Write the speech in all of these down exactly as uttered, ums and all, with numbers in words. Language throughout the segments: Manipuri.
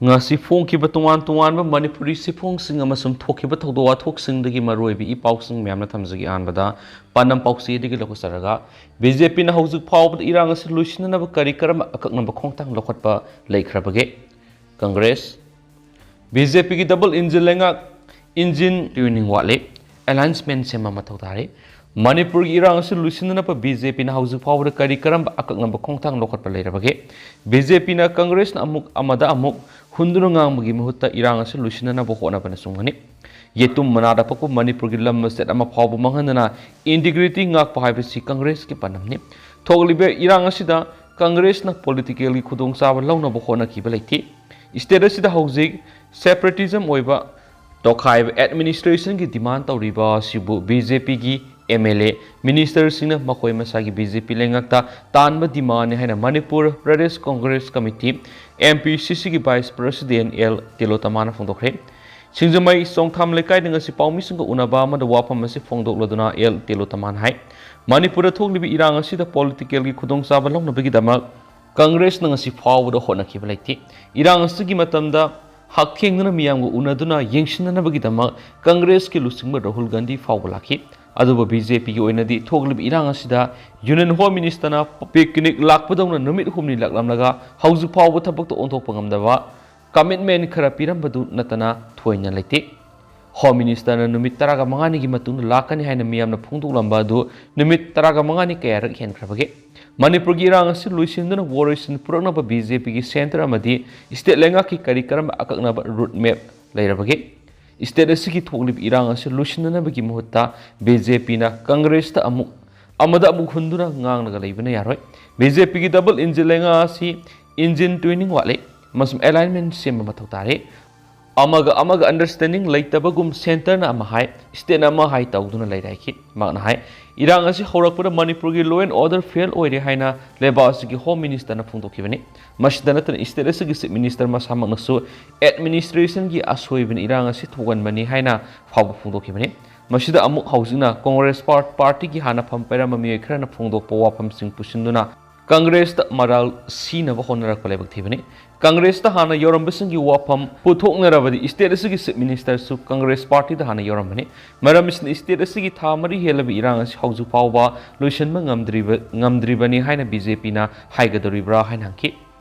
ꯉꯁꯤ ꯐꯣꯡꯈꯤꯕ ꯇꯣꯉꯥꯟ ꯇꯣꯉꯥꯟꯕ ꯃꯅꯤꯄꯨꯔꯤ ꯆꯦꯐꯣꯡꯁꯤꯡ ꯑꯃꯁꯨꯡ ꯊꯣꯛꯈꯤꯕ ꯊꯧꯗꯣꯛ ꯋꯥꯊꯣꯛꯁꯤꯡꯗꯒꯤ ꯃꯔꯨꯑꯣꯏꯕ ꯏ ꯄꯥꯎꯁꯤꯡ ꯃꯌꯥꯝꯅ ꯊꯝꯖꯒꯦ꯫ ꯑꯍꯥꯟꯕꯗ ꯄꯥꯟꯗꯝ ꯄꯥꯎꯆꯦꯗꯒꯤ ꯂꯧꯈꯠꯆꯔꯒ, ꯕꯤꯖꯦꯄꯤꯅ ꯍꯧꯖꯤꯛ ꯐꯥꯎꯕꯗ ꯏꯔꯥꯡ ꯑꯁꯤ ꯂꯣꯏꯁꯤꯟꯅꯅꯕ ꯀꯔꯤ ꯀꯔꯝꯕ ꯑꯀꯛꯅꯕ ꯈꯣꯡꯊꯥꯡ ꯂꯧꯈꯠꯄ ꯂꯩꯈ꯭ꯔꯕꯒꯦ? ꯀꯪꯒ꯭ꯔꯦꯁ, ꯕꯤꯖꯦꯄꯤꯒꯤ ꯗꯕꯜ ꯏꯟꯖꯤꯟ ꯂꯩꯉꯥꯛ, ꯏꯟꯖꯤꯟ ꯇ꯭ꯌꯨꯅꯤꯡ ꯋꯥꯠꯂꯤ, ꯑꯦꯂꯥꯏꯟꯁꯃꯦꯟ ꯁꯦꯝꯕ ꯃꯊꯧ ꯇꯥꯔꯤ꯫ ꯃꯅꯤꯄꯨꯔꯒꯤ ꯏꯔꯥꯡ ꯑꯁꯤ ꯂꯣꯏꯁꯤꯟꯅꯅꯕ ꯕꯤꯖꯦꯄꯤꯅ ꯍꯧꯖꯤꯛ ꯐꯥꯎꯕꯗ ꯀꯔꯤ ꯀꯔꯝꯕ ꯑꯀꯛꯅꯕ ꯈꯣꯡꯊꯥꯡ ꯂꯧꯈꯠꯄ ꯂꯩꯔꯕꯒꯦ? ꯕꯤꯖꯦꯄꯤꯅ ꯀꯪꯒ꯭ꯔꯦꯁꯅ ꯑꯃꯨꯛ ꯑꯃꯗ ꯑꯃꯨꯛ ꯍꯨꯟꯗꯨꯅ ꯉꯥꯡꯕꯒꯤ ꯃꯍꯨꯠꯇ ꯏꯔꯥꯡ ꯑꯁꯤ ꯂꯣꯏꯁꯤꯟꯅꯅꯕ ꯍꯣꯠꯅꯕꯅ ꯆꯨꯝꯒꯅꯤ꯫ ꯌꯦꯇꯨꯝ ꯃꯅꯥꯗ ꯄꯛꯄ ꯃꯅꯤꯄꯨꯔꯒꯤ ꯂꯝ ꯃꯆꯦꯠ ꯑꯃ ꯐꯥꯎꯕ ꯃꯥꯡꯍꯟꯗꯅ ꯏꯟꯇꯤꯒ꯭ꯔꯤꯇꯤ ꯉꯥꯛꯄ ꯍꯥꯏꯕꯁꯤ ꯀꯪꯒ꯭ꯔꯦꯁꯀꯤ ꯄꯥꯟꯗꯝꯅꯤ꯫ ꯊꯣꯛꯂꯤꯕ ꯏꯔꯥꯡ ꯑꯁꯤꯗ ꯀꯪꯒ꯭ꯔꯦꯁꯅ ꯄꯣꯂꯤꯇꯤꯀꯦꯜꯒꯤ ꯈꯨꯗꯣꯡꯆꯥꯕ ꯂꯧꯅꯕ ꯍꯣꯠꯅꯈꯤꯕ ꯂꯩꯇꯦ꯫ ꯁ꯭ꯇꯦꯠ ꯑꯁꯤꯗ ꯍꯧꯖꯤꯛ ꯁꯦꯄꯔꯦꯇꯤꯖꯝ ꯑꯣꯏꯕ ꯇꯣꯈꯥꯏꯕ ꯑꯦꯗꯃꯤꯅꯤꯁꯇ꯭ꯔꯦꯁꯟꯒꯤ ꯗꯤꯃꯥꯟ ꯇꯧꯔꯤꯕ ꯑꯁꯤꯕꯨ ꯕꯤꯖꯦꯄꯤꯒꯤ ꯑꯦꯝ ꯑꯦꯜ ꯑꯦ, ꯃꯤꯅꯤꯁꯇꯔꯁꯤꯡꯅ ꯃꯈꯣꯏ ꯃꯁꯥꯒꯤ ꯕꯤꯖꯦꯄꯤ ꯂꯩꯉꯥꯛꯇ ꯇꯥꯟꯕ ꯗꯤꯃꯥꯟꯅꯤ ꯍꯥꯏꯅ Manipur Pradesh Congress committee, M P ꯁꯤ ꯁꯤꯒꯤ ꯚꯥꯏꯁ ꯄ꯭ꯔꯁꯤꯗꯦꯟ ꯑꯦꯜ ꯇꯤꯂꯣꯇꯃꯥꯅ ꯐꯣꯡꯗꯣꯛꯈ꯭ꯔꯦ꯫ ꯁꯤꯡꯖꯃꯩ ꯆꯣꯡꯊꯥꯝ ꯂꯩꯀꯥꯏꯗ ꯉꯁꯤ ꯄꯥꯎꯃꯤꯁꯤꯡꯒ ꯎꯅꯕ ꯑꯃꯗ ꯋꯥꯐꯝ ꯑꯁꯤ ꯐꯣꯡꯗꯣꯛꯂꯗꯨꯅ ꯑꯦꯜ ꯇꯤꯂꯣꯇꯃꯥꯅ ꯍꯥꯏ, ꯃꯅꯤꯄꯨꯔꯗ ꯊꯣꯛꯂꯤꯕ ꯏꯔꯥꯡ ꯑꯁꯤꯗ ꯄꯣꯂꯤꯇꯤꯀꯦꯜꯒꯤ ꯈꯨꯗꯣꯡꯆꯥꯕ ꯂꯧꯅꯕꯒꯤꯗꯃꯛ ꯀꯪꯒ꯭ꯔꯦꯁꯅ ꯉꯁꯤ ꯐꯥꯎꯕꯗ ꯍꯣꯠꯅꯈꯤꯕ ꯂꯩꯇꯦ꯫ ꯏꯔꯥꯡ ꯑꯁꯤꯒꯤ ꯃꯇꯝꯗ ꯍꯛꯊꯦꯡꯅꯅ ꯃꯤꯌꯥꯝꯒ ꯎꯅꯗꯨꯅ ꯌꯦꯡꯁꯤꯟꯅꯅꯕꯒꯤꯗꯃꯛ ꯀꯪꯒ꯭ꯔꯦꯁꯀꯤ ꯂꯨꯆꯤꯡꯕ ꯔꯥꯍꯨꯜ ꯒꯥꯟꯙꯤ ꯐꯥꯎꯕ ꯂꯥꯛꯈꯤ꯫ ꯑꯗꯨꯕꯨ ꯕꯤ ꯖꯦ ꯄꯤꯒꯤ ꯑꯣꯏꯅꯗꯤ ꯊꯣꯛꯂꯤꯕ ꯏꯔꯥꯡ ꯑꯁꯤꯗ ꯌꯨꯅꯤꯌꯟ ꯍꯣꯝ ꯃꯤꯅꯤꯁꯇꯔꯅ ꯄꯤꯛꯅꯤꯛ ꯂꯥꯛꯄꯗꯧꯅ ꯅꯨꯃꯤꯠ ꯍꯨꯝꯅꯤ ꯂꯥꯛꯂꯝꯂꯒ ꯍꯧꯖꯤꯛ ꯐꯥꯎꯕ ꯊꯕꯛꯇ ꯑꯣꯟꯊꯣꯛꯄ ꯉꯝꯗꯕ ꯀꯃꯤꯠꯃꯦꯟ ꯈꯔ ꯄꯤꯔꯝꯕꯗꯨ ꯅꯠꯇꯅ ꯊꯣꯏꯅ ꯂꯩꯇꯦ꯫ ꯍꯣꯝ ꯃꯤꯅꯤꯁꯇꯔꯅ ꯅꯨꯃꯤꯠ ꯇꯔꯥꯒ ꯃꯉꯥꯅꯤꯒꯤ ꯃꯇꯨꯡꯗ ꯂꯥꯛꯀꯅꯤ ꯍꯥꯏꯅ ꯃꯤꯌꯥꯝꯅ ꯐꯣꯡꯗꯣꯛꯂꯝꯕ ꯑꯗꯨ ꯅꯨꯃꯤꯠ ꯇꯔꯥꯒ ꯃꯉꯥꯅꯤ ꯀꯌꯥꯔꯛ ꯍꯦꯟꯈ꯭ꯔꯕꯒꯦ? ꯃꯅꯤꯄꯨꯔꯒꯤ ꯏꯔꯥꯡ ꯑꯁꯤ ꯂꯣꯏꯁꯤꯟꯗꯨꯅ ꯋꯥꯔꯣꯏꯁꯤꯟ ꯄꯨꯔꯛꯅꯕ ꯕꯤ ꯖꯦ ꯄꯤꯒꯤ ꯁꯦꯟꯇꯔ ꯑꯃꯗꯤ ꯁ꯭ꯇꯦꯠ ꯂꯩꯉꯥꯛꯀꯤ ꯀꯔꯤ ꯀꯔꯝꯕ ꯑꯀꯛꯅꯕ ꯔꯨꯠ ꯃꯦꯞ ꯂꯩꯔꯕꯒꯦ? ꯁ꯭ꯇꯦꯠ ꯑꯁꯤꯒꯤ ꯊꯣꯛꯂꯤꯕ ꯏꯔꯥꯡ ꯑꯁꯤ ꯂꯣꯏꯁꯤꯟꯅꯅꯕꯒꯤ ꯃꯍꯨꯠꯇ ꯕꯤ ꯖꯦ ꯄꯤꯅ ꯀꯪꯒ꯭ꯔꯦꯁꯇ ꯑꯃꯨꯛ ꯑꯃꯗ ꯑꯃꯨꯛ ꯍꯨꯟꯗꯨꯅ ꯉꯥꯡꯂꯒ ꯂꯩꯕꯅ ꯌꯥꯔꯣꯏ꯫ ꯕꯤ ꯖꯦ ꯄꯤꯒꯤ ꯗꯕꯜ ꯏꯟꯖꯤꯟ ꯂꯩꯉꯥꯛ ꯑꯁꯤ ꯏꯟꯖꯤꯟ ꯇ꯭ꯌꯨꯅꯤꯡ ꯋꯥꯠꯂꯤ ꯑꯃꯁꯨꯡ ꯑꯦꯂꯥꯏꯟꯃꯦꯟ ꯁꯦꯝꯕ ꯃꯊꯧ ꯇꯥꯔꯤ꯫ ꯑꯃꯒ ꯑꯃꯒ ꯑꯟꯗꯔꯁ꯭ꯇꯦꯟꯗꯤꯡ ꯂꯩꯇꯕꯒꯨꯝ ꯁꯦꯟꯇꯔꯅ ꯑꯃ ꯍꯥꯏ, ꯁ꯭ꯇꯦꯠꯅ ꯑꯃ ꯍꯥꯏ ꯇꯧꯗꯨꯅ ꯂꯩꯔꯦ ꯍꯥꯏꯈꯤ꯫ ꯃꯍꯥꯛꯅ ꯍꯥꯏ, ꯏꯔꯥꯡ ꯑꯁꯤ ꯍꯧꯔꯛꯄꯗ ꯃꯅꯤꯄꯨꯔꯒꯤ law and order fail ꯑꯣꯏꯔꯦ ꯍꯥꯏꯅ ꯂꯩꯕꯥꯛ ꯑꯁꯤꯒꯤ ꯍꯣꯝ ꯃꯤꯅꯤꯁꯇꯔꯅ ꯐꯣꯡꯗꯣꯛꯈꯤꯕꯅꯤ꯫ ꯃꯁꯤꯗ ꯅꯠꯇꯅ ꯁ꯭ꯇꯦꯠ ꯑꯁꯤꯒꯤ ꯆꯤꯐ ꯃꯤꯅꯤꯁꯇꯔ ꯃꯁꯥꯃꯛꯅꯁꯨ ꯑꯦꯗꯃꯤꯅꯤꯁꯇ꯭ꯔꯦꯁꯟꯒꯤ ꯑꯁꯣꯏꯕꯅ ꯏꯔꯥꯡ ꯑꯁꯤ ꯊꯣꯛꯍꯟꯕꯅꯤ ꯍꯥꯏꯅ ꯐꯥꯎꯕ ꯐꯣꯡꯗꯣꯛꯈꯤꯕꯅꯤ꯫ ꯃꯁꯤꯗ ꯑꯃꯨꯛ ꯍꯧꯖꯤꯛꯅ ꯀꯣꯡꯒ꯭ꯔꯦꯁ ꯄꯥꯔ-, ꯄꯥꯔꯇꯤꯒꯤ ꯍꯥꯟꯅ ꯐꯝ ꯄꯥꯏꯔꯝꯕ ꯃꯤꯑꯣꯏ ꯈꯔꯅ ꯐꯣꯡꯗꯣꯛꯄ ꯋꯥꯐꯝꯁꯤꯡ ꯄꯨꯁꯤꯟꯗꯨꯅ ꯀꯪꯒ꯭ꯔꯦꯁꯇ ꯃꯔꯥꯜ ꯁꯤꯅꯕ ꯍꯣꯠꯅꯔꯛꯄ ꯂꯥꯏꯕꯛ ꯊꯤꯕꯅꯤ꯫ ꯀꯪꯒ꯭ꯔꯦꯁꯇ ꯍꯥꯟꯅ ꯌꯥꯎꯔꯝꯕꯁꯤꯡꯒꯤ ꯋꯥꯐꯝ ꯄꯨꯊꯣꯛꯅꯔꯕꯗꯤ state ꯑꯁꯤꯒꯤ Chief Ministerꯁꯨ ꯀꯪꯒ꯭ꯔꯦꯁ partyꯗ ꯍꯥꯟꯅ ꯌꯥꯎꯔꯝꯕꯅꯤ꯫ ꯃꯔꯝ ꯑꯁꯤꯅ state ꯑꯁꯤꯒꯤ ꯊꯥ ꯃꯔꯤ ꯍꯦꯜꯂꯕ ꯏꯔꯥꯡ ꯑꯁꯤ ꯍꯧꯖꯤꯛ ꯐꯥꯎꯕ ꯂꯣꯏꯁꯤꯟꯕ ꯉꯝꯗ꯭ꯔꯤꯕ, ꯉꯝꯗ꯭ꯔꯤꯕꯅꯤ ꯍꯥꯏꯅ BJPꯅ ꯍꯥꯏꯒꯗꯧꯔꯤꯕ꯭ꯔꯥ ꯍꯥꯏꯅ ꯍꯪꯈꯤ꯫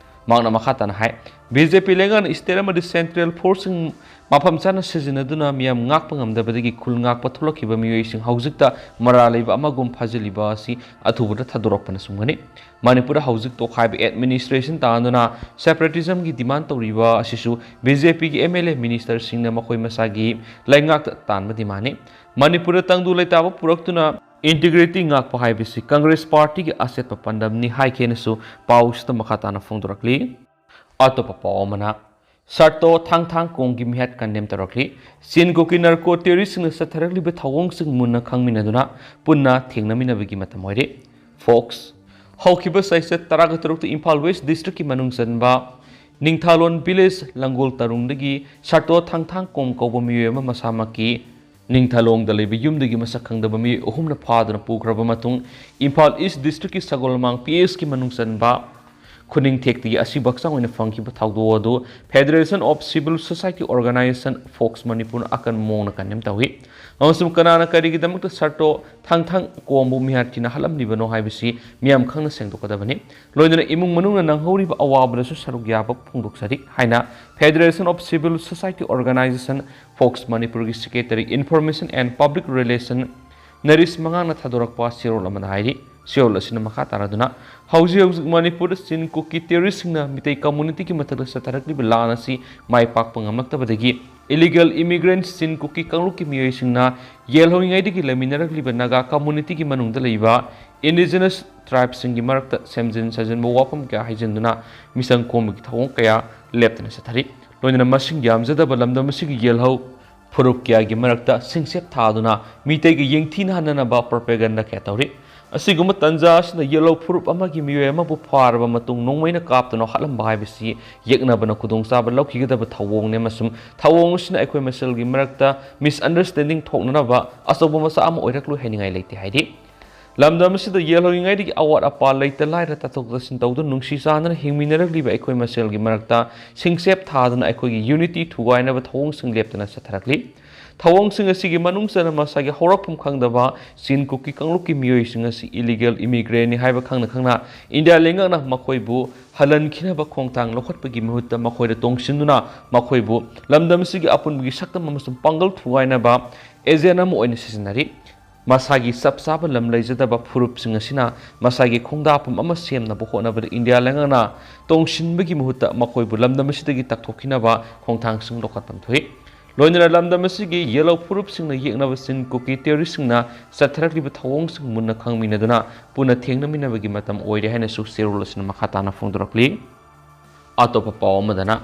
ꯃꯍꯥꯛꯅ ꯃꯈꯥ ꯇꯥꯅ ꯍꯥꯏ, BJP ꯂꯩꯉꯥꯛꯅ state ꯑꯃꯗꯤ central forceꯁꯤꯡ ꯃꯐꯝ ꯆꯥꯅ ꯁꯤꯖꯤꯟꯅꯗꯨꯅ ꯃꯤꯌꯥꯝ ꯉꯥꯛꯄ ꯉꯝꯗꯕꯗꯒꯤ ꯈꯨꯜ ꯉꯥꯛꯄ ꯊꯣꯛꯂꯛꯈꯤꯕ ꯃꯤꯑꯣꯏꯁꯤꯡ ꯍꯧꯖꯤꯛꯇ ꯃꯔꯥꯜ ꯂꯩꯕ ꯑꯃꯒꯨꯝ ꯐꯥꯖꯤꯜꯂꯤꯕ ꯑꯁꯤ ꯑꯊꯨꯕꯗ ꯊꯥꯗꯣꯔꯛꯄꯅ ꯆꯨꯝꯒꯅꯤ꯫ ꯃꯅꯤꯄꯨꯔꯗ ꯍꯧꯖꯤꯛ ꯇꯣꯈꯥꯏꯕ administration ꯇꯥꯟꯗꯨꯅ separatismꯒꯤ demand ꯇꯧꯔꯤꯕ ꯑꯁꯤꯁꯨ BJPꯒꯤ MLA ministerꯁꯤꯡꯅ ꯃꯈꯣꯏ ꯃꯁꯥꯒꯤ ꯂꯩꯉꯥꯛꯇ ꯇꯥꯟꯕ demandꯅꯤ꯫ ꯃꯅꯤꯄꯨꯔꯗ ꯇꯪꯗꯨ ꯂꯩꯇꯥꯕ ꯄꯨꯔꯛꯇꯨꯅ integrity ꯉꯥꯛꯄ ꯍꯥꯏꯕꯁꯤ ꯀꯪꯒ꯭ꯔꯦꯁ partyꯒꯤ ꯑꯆꯦꯠꯄ ꯄꯥꯟꯗꯝꯅꯤ ꯍꯥꯏꯈꯤ ꯍꯥꯏꯅꯁꯨ ꯄꯥꯎꯁꯤꯗ ꯃꯈꯥ ꯇꯥꯅ ꯐꯣꯡꯗꯣꯔꯛꯂꯤ꯫ ꯑꯇꯣꯞꯄ ꯄꯥꯎ ꯑꯃꯅ, ꯁꯥꯔꯇꯣ ꯊꯥꯡꯊꯥꯡ ꯀꯣꯝꯒꯤ ꯃꯤꯍꯥꯠ condemn ꯇꯧꯔꯛꯂꯤ꯫ ꯆꯤꯟ ꯀꯣꯀꯤ narco terroristꯁꯤꯡꯅ ꯆꯠꯊꯔꯛꯂꯤꯕ ꯊꯧꯑꯣꯡꯁꯤꯡ ꯃꯨꯟꯅ ꯈꯪꯃꯤꯟꯅꯗꯨꯅ ꯄꯨꯟꯅ ꯊꯦꯡꯅꯃꯤꯟꯅꯕꯒꯤ ꯃꯇꯝ ꯑꯣꯏꯔꯦ꯫ Fox, ꯍꯧꯈꯤꯕ ꯆꯩꯆꯠ ꯇꯔꯥꯒ ꯇꯔꯨꯛꯇ ꯏꯝꯐꯥꯜ West districtꯀꯤ ꯃꯅꯨꯡ ꯆꯟꯕ ꯅꯤꯡꯊꯥꯂꯣꯟ village ꯂꯪꯒꯣꯜ ꯇꯔꯨꯡꯗꯒꯤ ꯁꯥꯔꯇꯣ ꯊꯥꯡꯊꯥꯡ ꯀꯣꯝ ꯀꯧꯕ ꯃꯤꯑꯣꯏ ꯑꯃ ꯃꯁꯥꯃꯛꯀꯤ ꯅꯤꯡꯊꯥꯂꯣꯡꯗ ꯂꯩꯕ ꯌꯨꯝꯗꯒꯤ ꯃꯁꯛ ꯈꯪꯗꯕ ꯃꯤꯑꯣꯏ ꯑꯍꯨꯝꯅ ꯐꯥꯗꯨꯅ ꯄꯨꯈ꯭ꯔꯕ ꯃꯇꯨꯡ, ꯏꯝꯐꯥꯜ East districtꯀꯤ ꯁꯒꯣꯜꯃꯥꯡ PSꯀꯤ ꯃꯅꯨꯡ ꯆꯟꯕ ꯈꯨꯅꯤꯡꯊꯦꯛꯇꯒꯤ ꯑꯁꯤꯕ ꯍꯛꯆꯥꯡ ꯑꯣꯏꯅ ꯐꯪꯈꯤꯕ ꯊꯧꯗꯣꯛ ꯑꯗꯨ Federation of Civil Society Organization, Fox Manipurꯅ ꯑꯀꯟꯕ ꯃꯑꯣꯡꯗ condemn ꯇꯧꯏ꯫ ꯑꯃꯁꯨꯡ ꯀꯅꯥꯅ ꯀꯔꯤꯒꯤꯗꯃꯛꯇ ꯁꯥꯔꯇꯣ ꯊꯥꯡꯊꯥꯡ ꯀꯣꯝꯕꯨ ꯃꯤꯍꯥꯠ ꯊꯤꯅꯍꯜꯂꯝꯂꯤꯕꯅꯣ ꯍꯥꯏꯕꯁꯤ ꯃꯤꯌꯥꯝ ꯈꯪꯅ ꯁꯦꯡꯗꯣꯛꯀꯗꯕꯅꯤ꯫ ꯂꯣꯏꯅꯅ ꯏꯃꯨꯡ ꯃꯅꯨꯡꯅ ꯅꯪꯍꯧꯔꯤꯕ ꯑꯋꯥꯕꯗꯁꯨ ꯁꯔꯨꯛ ꯌꯥꯕ ꯐꯣꯡꯗꯣꯛꯆꯔꯤ ꯍꯥꯏꯅ Federation of Civil Society Organization, Fox Manipurꯒꯤ secretary Information and Public Relation ꯅꯔꯤꯁ ꯃꯉꯥꯡꯅ ꯊꯥꯗꯣꯔꯛꯄ ꯆꯦꯔꯣꯜ ꯑꯃꯗ ꯍꯥꯏꯔꯤ꯫ ꯆꯦꯔꯣꯜ ꯑꯁꯤꯅ ꯃꯈꯥ ꯇꯥꯔꯗꯨꯅ, ꯍꯧꯖꯤꯛ ꯍꯧꯖꯤꯛ ꯃꯅꯤꯄꯨꯔꯗ ꯆꯤꯟ ꯀꯨꯀꯤ terroristꯁꯤꯡꯅ ꯃꯤꯇꯩ communityꯒꯤ ꯃꯊꯛꯇ ꯆꯠꯊꯔꯛꯂꯤꯕ ꯂꯥꯟ ꯑꯁꯤ ꯃꯥꯏ ꯄꯥꯛꯄ ꯉꯝꯂꯛꯇꯕꯗꯒꯤ illegal immigrants ꯆꯤꯟ ꯀꯨꯀꯤ ꯀꯥꯡꯂꯨꯞꯀꯤ ꯃꯤꯑꯣꯏꯁꯤꯡꯅ ꯌꯦꯜꯍꯧꯔꯤꯉꯩꯗꯒꯤ ꯂꯩꯃꯤꯟꯅꯔꯛꯂꯤꯕ ꯅꯥꯒꯥ communityꯒꯤ ꯃꯅꯨꯡꯗ ꯂꯩꯕ indigenous tribeꯁꯤꯡꯒꯤ ꯃꯔꯛꯇ ꯁꯦꯝꯖꯤꯟ ꯁꯥꯖꯤꯟꯕ ꯋꯥꯐꯝ ꯀꯌꯥ ꯍꯩꯖꯤꯟꯗꯨꯅ ꯃꯤꯆꯪ ꯈꯣꯝꯕꯒꯤ ꯊꯧꯑꯣꯡ ꯀꯌꯥ ꯂꯦꯞꯇꯅ ꯆꯠꯊꯔꯤ꯫ ꯂꯣꯏꯅꯅ ꯃꯁꯤꯡ ꯌꯥꯝꯖꯗꯕ ꯂꯝꯗꯝ ꯑꯁꯤꯒꯤ ꯌꯦꯜꯍꯧ ꯐꯨꯔꯨꯞ ꯀꯌꯥꯒꯤ ꯃꯔꯛꯇ ꯁꯤꯡꯆꯦꯞ ꯊꯥꯗꯨꯅ ꯃꯤꯇꯩꯒ ꯌꯦꯡꯊꯤꯅꯍꯟꯅꯅꯕ propaganda ꯀꯌꯥ ꯇꯧꯔꯤ꯫ ꯑꯁꯤꯒꯨꯝꯕ ꯇꯟꯖꯥ ꯑꯁꯤꯗ ꯌꯦꯜꯍꯧ ꯐꯨꯔꯨꯞ ꯑꯃꯒꯤ ꯃꯤꯑꯣꯏ ꯑꯃꯕꯨ ꯐꯥꯔꯕ ꯃꯇꯨꯡ ꯅꯣꯡꯃꯩꯅ ꯀꯥꯞꯇꯨꯅ ꯍꯥꯠꯂꯝꯕ ꯍꯥꯏꯕꯁꯤ ꯌꯦꯛꯅꯕꯅ ꯈꯨꯗꯣꯡꯆꯥꯕ ꯂꯧꯈꯤꯒꯗꯕ ꯊꯧꯑꯣꯡꯅꯤ ꯑꯃꯁꯨꯡ ꯊꯧꯑꯣꯡ ꯑꯁꯤꯅ ꯑꯩꯈꯣꯏ ꯃꯁꯦꯜꯒꯤ ꯃꯔꯛꯇ misunderstanding ꯊꯣꯛꯅꯅꯕ ꯑꯆꯧꯕ ꯃꯆꯥ ꯑꯃ ꯑꯣꯏꯔꯛꯂꯣꯏ ꯍꯥꯏꯅꯤꯡꯉꯥꯏ ꯂꯩꯇꯦ ꯍꯥꯏꯔꯤ꯫ ꯂꯝꯗꯝ ꯑꯁꯤꯗ ꯌꯦꯜꯍꯧꯔꯤꯉꯩꯗꯒꯤ ꯑꯋꯥꯠ ꯑꯄꯥ ꯂꯩꯇ ꯂꯥꯏꯔ ꯇꯥꯊꯣꯛ ꯇꯥꯁꯤꯟ ꯇꯧꯗꯨꯅ ꯅꯨꯡꯁꯤ ꯆꯥꯟꯅꯅ ꯍꯤꯡꯃꯤꯟꯅꯔꯛꯂꯤꯕ ꯑꯩꯈꯣꯏ ꯃꯁꯦꯜꯒꯤ ꯃꯔꯛꯇ ꯁꯤꯡꯆꯦꯞ ꯊꯥꯗꯨꯅ ꯑꯩꯈꯣꯏꯒꯤ unity ꯊꯨꯒꯥꯏꯅꯕ ꯊꯧꯑꯣꯡꯁꯤꯡ ꯂꯦꯞꯇꯅ ꯆꯠꯊꯔꯛꯂꯤ꯫ ꯊꯧꯑꯣꯡꯁꯤꯡ ꯑꯁꯤꯒꯤ ꯃꯅꯨꯡ ꯆꯟꯅ ꯃꯁꯥꯒꯤ ꯍꯧꯔꯛꯐꯝ ꯈꯪꯗꯕ ꯆꯤꯟ ꯀꯨꯀꯤ ꯀꯥꯡꯂꯨꯞꯀꯤ ꯃꯤꯑꯣꯏꯁꯤꯡ ꯑꯁꯤ illegal immigrantꯅꯤ ꯍꯥꯏꯕ ꯈꯪꯅ ꯈꯪꯅ ꯏꯟꯗꯤꯌꯥ ꯂꯩꯉꯥꯛꯅ ꯃꯈꯣꯏꯕꯨ ꯍꯜꯍꯟꯈꯤꯅꯕ ꯈꯣꯡꯊꯥꯡ ꯂꯧꯈꯠꯄꯒꯤ ꯃꯍꯨꯠꯇ ꯃꯈꯣꯏꯗ ꯇꯣꯡꯁꯤꯟꯗꯨꯅ ꯃꯈꯣꯏꯕꯨ ꯂꯝꯗꯝ ꯑꯁꯤꯒꯤ ꯑꯄꯨꯟꯕꯒꯤ ꯁꯛꯇꯝ ꯑꯃꯁꯨꯡ ꯄꯥꯡꯒꯜ ꯊꯨꯒꯥꯏꯅꯕ agent ꯑꯃ ꯑꯣꯏꯅ ꯁꯤꯖꯤꯟꯅꯔꯤ꯫ ꯃꯁꯥꯒꯤ ꯆꯞ ꯆꯥꯕ ꯂꯝ ꯂꯩꯖꯗꯕ ꯐꯨꯔꯨꯞꯁꯤꯡ ꯑꯁꯤꯅ ꯃꯁꯥꯒꯤ ꯈꯣꯡꯗꯥꯐꯝ ꯑꯃ ꯁꯦꯝꯅꯕ ꯍꯣꯠꯅꯕꯗ ꯏꯟꯗꯤꯌꯥ ꯂꯩꯉꯥꯛꯅ ꯇꯣꯡꯁꯤꯟꯕꯒꯤ ꯃꯍꯨꯠꯇ ꯃꯈꯣꯏꯕꯨ ꯂꯝꯗꯝ ꯑꯁꯤꯗꯒꯤ ꯇꯛꯊꯣꯛꯈꯤꯅꯕ ꯈꯣꯡꯊꯥꯡꯁꯤꯡ ꯂꯧꯈꯠꯐꯝ ꯊꯣꯛꯏ꯫ ꯂꯣꯏꯅꯅ ꯂꯝꯗꯝ ꯑꯁꯤꯒꯤ ꯌꯦꯜꯍꯧ ꯐꯨꯔꯨꯞꯁꯤꯡꯅ ꯌꯦꯛꯅꯕ ꯆꯤꯟ ꯀꯨꯀꯤ terroristꯁꯤꯡꯅ ꯆꯠꯊꯔꯛꯂꯤꯕ ꯊꯧꯑꯣꯡꯁꯤꯡ ꯃꯨꯟꯅ ꯈꯪꯃꯤꯟꯅꯗꯨꯅ ꯄꯨꯟꯅ ꯊꯦꯡꯅꯃꯤꯟꯅꯕꯒꯤ ꯃꯇꯝ ꯑꯣꯏꯔꯦ ꯍꯥꯏꯅꯁꯨ ꯆꯦꯔꯣꯜ ꯑꯁꯤꯅ ꯃꯈꯥ ꯇꯥꯅ ꯐꯣꯡꯗꯣꯔꯛꯂꯤ꯫ ꯑꯇꯣꯞꯄ ꯄꯥꯎ ꯑꯃꯗꯅ,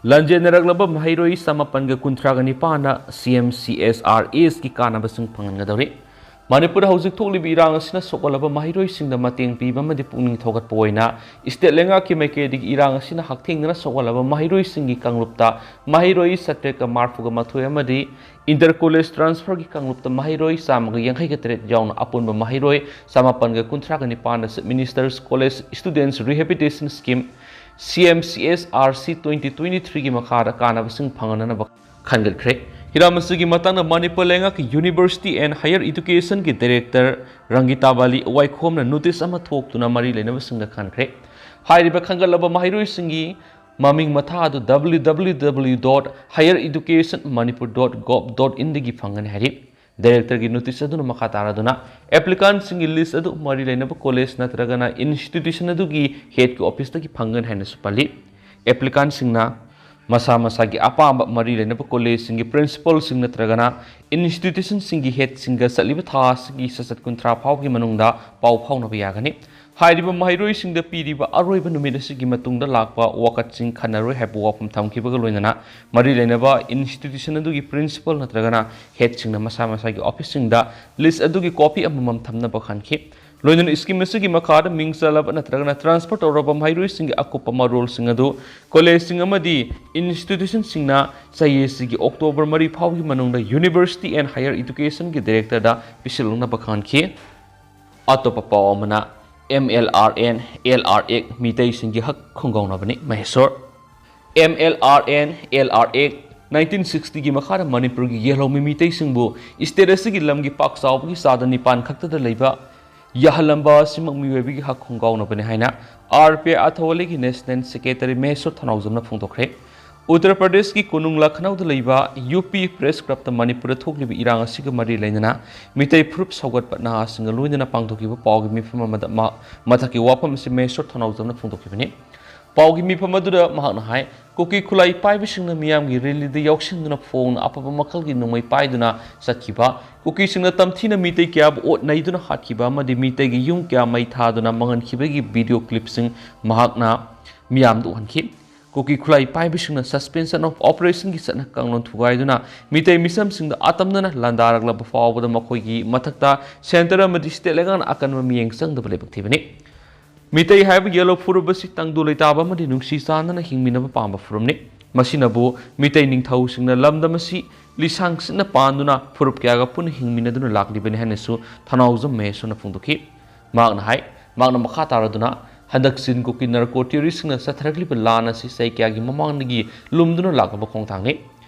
ꯂꯥꯟꯖꯦꯟꯅꯔꯛꯂꯕ ꯃꯍꯩꯔꯣꯏ ꯆꯃꯥꯄꯟꯒ ꯀꯨꯟꯊ꯭ꯔꯥꯒ ꯅꯤꯄꯥꯟꯅ CMCSRSꯀꯤ ꯀꯥꯟꯅꯕꯁꯤꯡ ꯐꯪꯍꯟꯒꯗꯧꯔꯤ꯫ ꯃꯅꯤꯄꯨꯔꯗ ꯍꯧꯖꯤꯛ ꯊꯣꯛꯂꯤꯕ ꯏꯔꯥꯡ ꯑꯁꯤꯅ ꯁꯣꯛꯍꯜꯂꯕ ꯃꯍꯩꯔꯣꯏꯁꯤꯡꯗ ꯃꯇꯦꯡ ꯄꯤꯕ ꯑꯃꯗꯤ ꯄꯨꯛꯅꯤꯡ ꯊꯧꯒꯠꯄ ꯑꯣꯏꯅ state ꯂꯩꯉꯥꯛꯀꯤ ꯃꯥꯏꯀꯩꯗꯒꯤ ꯏꯔꯥꯡ ꯑꯁꯤꯅ ꯍꯛꯊꯦꯡꯅꯅ ꯁꯣꯛꯍꯜꯂꯕ ꯃꯍꯩꯔꯣꯏꯁꯤꯡꯒꯤ ꯀꯥꯡꯂꯨꯞꯇ ꯃꯍꯩꯔꯣꯏ ꯆꯥꯇ꯭ꯔꯦꯠꯀ ꯃꯔꯤꯐꯨꯒ ꯃꯥꯊꯣꯏ ꯑꯃꯗꯤ inter college transferꯒꯤ ꯀꯥꯡꯂꯨꯞꯇ ꯃꯍꯩꯔꯣꯏ ꯆꯥꯝꯃꯒ ꯌꯥꯡꯈꯩꯒ ꯇꯔꯦꯠ ꯌꯥꯎꯅ ꯑꯄꯨꯟꯕ ꯃꯍꯩꯔꯣꯏ ꯆꯃꯥꯄꯟꯒ ꯀꯨꯟꯊ꯭ꯔꯥꯒ ꯅꯤꯄꯥꯟꯗ Chief Minister's College Students Rehabilitation Scheme, CMCSRC twenty twenty-threeꯒꯤ ꯃꯈꯥꯗ ꯀꯥꯟꯅꯕꯁꯤꯡ ꯐꯪꯍꯟꯅꯕ ꯈꯟꯒꯠꯈ꯭ꯔꯦ꯫ ꯍꯤꯔꯝ ꯑꯁꯤꯒꯤ ꯃꯇꯥꯡꯗ ꯃꯅꯤꯄꯨꯔ ꯂꯩꯉꯥꯛꯀꯤ University and Higher Educationꯒꯤ Director ꯔꯪꯒꯤꯇꯥ ꯕꯥꯂꯤ ꯋꯥꯏꯈꯣꯝꯅ notice ꯑꯃ ꯊꯣꯛꯇꯨꯅ ꯃꯔꯤ ꯂꯩꯅꯕꯁꯤꯡꯗ ꯈꯟꯈ꯭ꯔꯦ꯫ ꯍꯥꯏꯔꯤꯕ ꯈꯟꯒꯠꯂꯕ ꯃꯍꯩꯔꯣꯏꯁꯤꯡꯒꯤ ꯃꯃꯤꯡ ꯃꯊꯥ ꯑꯗꯨ www.highereducationmanipur.gov.inꯗꯒꯤ ꯐꯪꯒꯅꯤ ꯍꯥꯏꯔꯤ꯫ Directorꯒꯤ notice ꯑꯗꯨꯅ ꯃꯈꯥ ꯇꯥꯔꯗꯨꯅ applicantꯁꯤꯡꯒꯤ list ꯑꯗꯨ ꯃꯔꯤ ꯂꯩꯅꯕ college ꯅꯠꯇ꯭ꯔꯒꯅ institution ꯑꯗꯨꯒꯤ headꯀꯤ officeꯇꯒꯤ ꯐꯪꯒꯅꯤ ꯍꯥꯏꯅꯁꯨ ꯄꯜꯂꯤ꯫ Applicantꯁꯤꯡꯅ ꯃꯁꯥ ꯃꯁꯥꯒꯤ ꯑꯄꯥꯝꯕ ꯃꯔꯤ ꯂꯩꯅꯕ collegeꯁꯤꯡꯒꯤ principalꯁꯤꯡ ꯅꯠꯇ꯭ꯔꯒꯅ institutionꯁꯤꯡꯒꯤ headꯁꯤꯡꯒ ꯆꯠꯂꯤꯕ ꯊꯥ ꯑꯁꯤꯒꯤ ꯁꯠꯁꯠ ꯀꯨꯟꯊ꯭ꯔꯥ ꯐꯥꯎꯒꯤ ꯃꯅꯨꯡꯗ ꯄꯥꯎ ꯐꯥꯎꯅꯕ ꯌꯥꯒꯅꯤ꯫ ꯍꯥꯏꯔꯤꯕ ꯃꯍꯩꯔꯣꯏꯁꯤꯡꯗ ꯄꯤꯔꯤꯕ ꯑꯔꯣꯏꯕ ꯅꯨꯃꯤꯠ ꯑꯁꯤꯒꯤ ꯃꯇꯨꯡꯗ ꯂꯥꯛꯄ ꯋꯥꯀꯠꯁꯤꯡ ꯈꯟꯅꯔꯣꯏ ꯍꯥꯏꯕ ꯋꯥꯐꯝ ꯊꯝꯈꯤꯕꯒ ꯂꯣꯏꯅꯅ ꯃꯔꯤ ꯂꯩꯅꯕ institution ꯑꯗꯨꯒꯤ principal ꯅꯠꯇ꯭ꯔꯒꯅ headꯁꯤꯡꯅ ꯃꯁꯥ ꯃꯁꯥꯒꯤ officeꯁꯤꯡꯗ list ꯑꯗꯨꯒꯤ copy ꯑꯃꯃꯝ ꯊꯝꯅꯕ ꯈꯟꯈꯤ꯫ ꯂꯣꯏꯅꯅ scheme ꯑꯁꯤꯒꯤ ꯃꯈꯥꯗ ꯃꯤꯡ ꯆꯜꯂꯕ ꯅꯠꯇ꯭ꯔꯒꯅ transfer ꯇꯧꯔꯕ ꯃꯍꯩꯔꯣꯏꯁꯤꯡꯒꯤ ꯑꯀꯨꯞꯄ ꯃꯔꯣꯜꯁꯤꯡ ꯑꯗꯨ collegeꯁꯤꯡ ꯑꯃꯗꯤ institutionꯁꯤꯡꯅ ꯆꯍꯤ ꯑꯁꯤꯒꯤ October ꯃꯔꯤ ꯐꯥꯎꯒꯤ ꯃꯅꯨꯡꯗ University and Higher Educationꯒꯤ directorꯗ ꯄꯤꯁꯤꯜꯂꯛꯅꯕ ꯈꯪꯍꯟꯈꯤ꯫ ꯑꯇꯣꯞꯄ ꯄꯥꯎ ꯑꯃꯅ, M L R N, L R Act ꯃꯤꯇꯩꯁꯤꯡꯒꯤ ꯍꯛ ꯈꯣꯡꯒꯥꯎꯅꯕꯅꯤ ꯃꯍꯦꯁꯣꯔ꯫ M L R N, L R Act nineteen sixty ꯒꯤ ꯃꯈꯥꯗ ꯃꯅꯤꯄꯨꯔꯒꯤ ꯌꯦꯜꯍꯧꯃꯤ ꯃꯤꯇꯩꯁꯤꯡꯕꯨ state ꯑꯁꯤꯒꯤ ꯂꯝꯒꯤ ꯄꯥꯛ ꯆꯥꯎꯕꯒꯤ ꯆꯥꯗ ꯅꯤꯄꯥꯟ ꯈꯛꯇꯗ ꯂꯩꯕ ꯌꯥꯍꯜꯂꯝꯕ ꯑꯁꯤꯃꯛ ꯃꯤꯑꯣꯏꯕꯒꯤ ꯍꯛ ꯈꯣꯡꯒꯥꯎꯅꯕꯅꯤ ꯍꯥꯏꯅ R P I ꯑꯊꯧꯋꯥꯂꯤꯒꯤ National Secretary ꯃꯍꯦꯁꯣꯔ ꯊꯧꯅꯥꯎꯖꯝꯅ ꯐꯣꯡꯗꯣꯛꯈ꯭ꯔꯦ꯫ ꯎꯠꯇꯔ ꯄ꯭ꯔꯗꯦꯁꯀꯤ ꯀꯣꯅꯨꯡ ꯂꯈꯅꯧꯗ ꯂꯩꯕ U P Press Club ꯇ ꯃꯅꯤꯄꯨꯔꯗ ꯊꯣꯛꯂꯤꯕ ꯏꯔꯥꯡ ꯑꯁꯤꯒ ꯃꯔꯤ ꯂꯩꯅꯅ ꯃꯤꯇꯩ ꯐꯨꯔꯨꯞ ꯁꯧꯒꯠꯄ ꯅꯍꯥꯁꯤꯡꯒ ꯂꯣꯏꯅꯅ ꯄꯥꯡꯊꯣꯛꯈꯤꯕ ꯄꯥꯎꯒꯤ ꯃꯤꯐꯝ ꯑꯃꯗ ꯃ-, ꯃꯊꯛꯀꯤ ꯋꯥꯐꯝ ꯑꯁꯤ ꯃꯍꯦꯁꯣꯔ ꯊꯧꯅꯥꯎꯖꯝꯅ ꯐꯣꯡꯗꯣꯛꯈꯤꯕꯅꯤ꯫ ꯄꯥꯎꯒꯤ ꯃꯤꯐꯝ ꯑꯗꯨꯗ ꯃꯍꯥꯛꯅ ꯍꯥꯏ, ꯀꯨꯀꯤ ꯈꯨꯠꯂꯥꯏ ꯄꯥꯏꯕꯁꯤꯡꯅ ꯃꯤꯌꯥꯝꯒꯤ ꯔꯦꯂꯤꯗ ꯌꯥꯎꯁꯤꯟꯗꯨꯅ ꯐꯣꯡꯅ ꯑꯐꯕ ꯃꯈꯜꯒꯤ ꯅꯣꯡꯃꯩ ꯄꯥꯏꯗꯨꯅ ꯆꯠꯈꯤꯕ, ꯀꯨꯀꯤꯁꯤꯡꯅ ꯇꯝꯊꯤꯅ ꯃꯤꯇꯩ ꯀꯌꯥꯕꯨ ꯑꯣꯠ ꯅꯩꯗꯨꯅ ꯍꯥꯠꯈꯤꯕ ꯑꯃꯗꯤ ꯃꯤꯇꯩꯒꯤ ꯌꯨꯝ ꯀꯌꯥ ꯃꯩ ꯊꯥꯗꯨꯅ ꯃꯥꯡꯍꯟꯈꯤꯕꯒꯤ video clip ꯁꯤꯡ ꯃꯍꯥꯛꯅ ꯃꯤꯌꯥꯝꯗ ꯎꯍꯟꯈꯤ꯫ ꯀꯨꯀꯤ ꯈꯨꯠꯂꯥꯏ ꯄꯥꯏꯕꯁꯤꯡꯅ Suspension of Operation ꯒꯤ ꯆꯠꯅ ꯀꯥꯡꯂꯣꯟ ꯊꯨꯒꯥꯏꯗꯨꯅ ꯃꯤꯇꯩ ꯃꯤꯆꯝꯁꯤꯡꯗ ꯑꯇꯝꯅꯅ ꯂꯥꯟꯗꯥꯔꯛꯂꯕ ꯐꯥꯎꯕꯗ ꯃꯈꯣꯏꯒꯤ ꯃꯊꯛꯇ centre ꯑꯃꯗꯤ state ꯂꯩꯉꯥꯛꯅ ꯑꯀꯟꯕ ꯃꯤꯠꯌꯦꯡ ꯆꯪꯗꯕ ꯂꯥꯏꯕꯛ ꯊꯤꯕꯅꯤ꯫ ꯃꯤꯇꯩ ꯍꯥꯏꯕ ꯌꯦꯜꯍꯧ ꯐꯨꯔꯨꯞ ꯑꯁꯤ ꯇꯪꯗꯨ ꯂꯩꯇꯥꯕ ꯑꯃꯗꯤ ꯅꯨꯡꯁꯤ ꯆꯥꯟꯅꯅ ꯍꯤꯡꯃꯤꯟꯅꯕ ꯄꯥꯝꯕ ꯐꯨꯔꯨꯞꯅꯤ꯫ ꯃꯁꯤꯅꯕꯨ ꯃꯤꯇꯩ ꯅꯤꯡꯊꯧꯁꯤꯡꯅ ꯂꯝꯗꯝ ꯑꯁꯤ ꯂꯤꯁꯥꯡ ꯁꯤꯠꯅ ꯄꯥꯟꯗꯨꯅ ꯐꯨꯔꯨꯞ ꯀꯌꯥꯒ ꯄꯨꯟꯅ ꯍꯤꯡꯃꯤꯟꯅꯗꯨꯅ ꯂꯥꯛꯂꯤꯕꯅꯤ ꯍꯥꯏꯅꯁꯨ ꯊꯧꯅꯥꯎꯖꯝ ꯃꯍꯦꯁꯣꯔꯅ ꯐꯣꯡꯗꯣꯛꯈꯤ꯫ ꯃꯍꯥꯛꯅ ꯍꯥꯏ, ꯃꯍꯥꯛꯅ ꯃꯈꯥ ꯇꯥꯔꯗꯨꯅ ꯍꯟꯗꯛ ꯆꯤꯟ ꯀꯨꯀꯤ narco terrorist ꯁꯤꯡꯅ ꯆꯠꯊꯔꯛꯂꯤꯕ ꯂꯥꯟ ꯑꯁꯤ ꯆꯍꯤ ꯀꯌꯥꯒꯤ ꯃꯃꯥꯡꯗꯒꯤ ꯂꯨꯝꯗꯨꯅ ꯂꯥꯛꯂꯕ ꯈꯣꯡꯊꯥꯡꯅꯤ꯫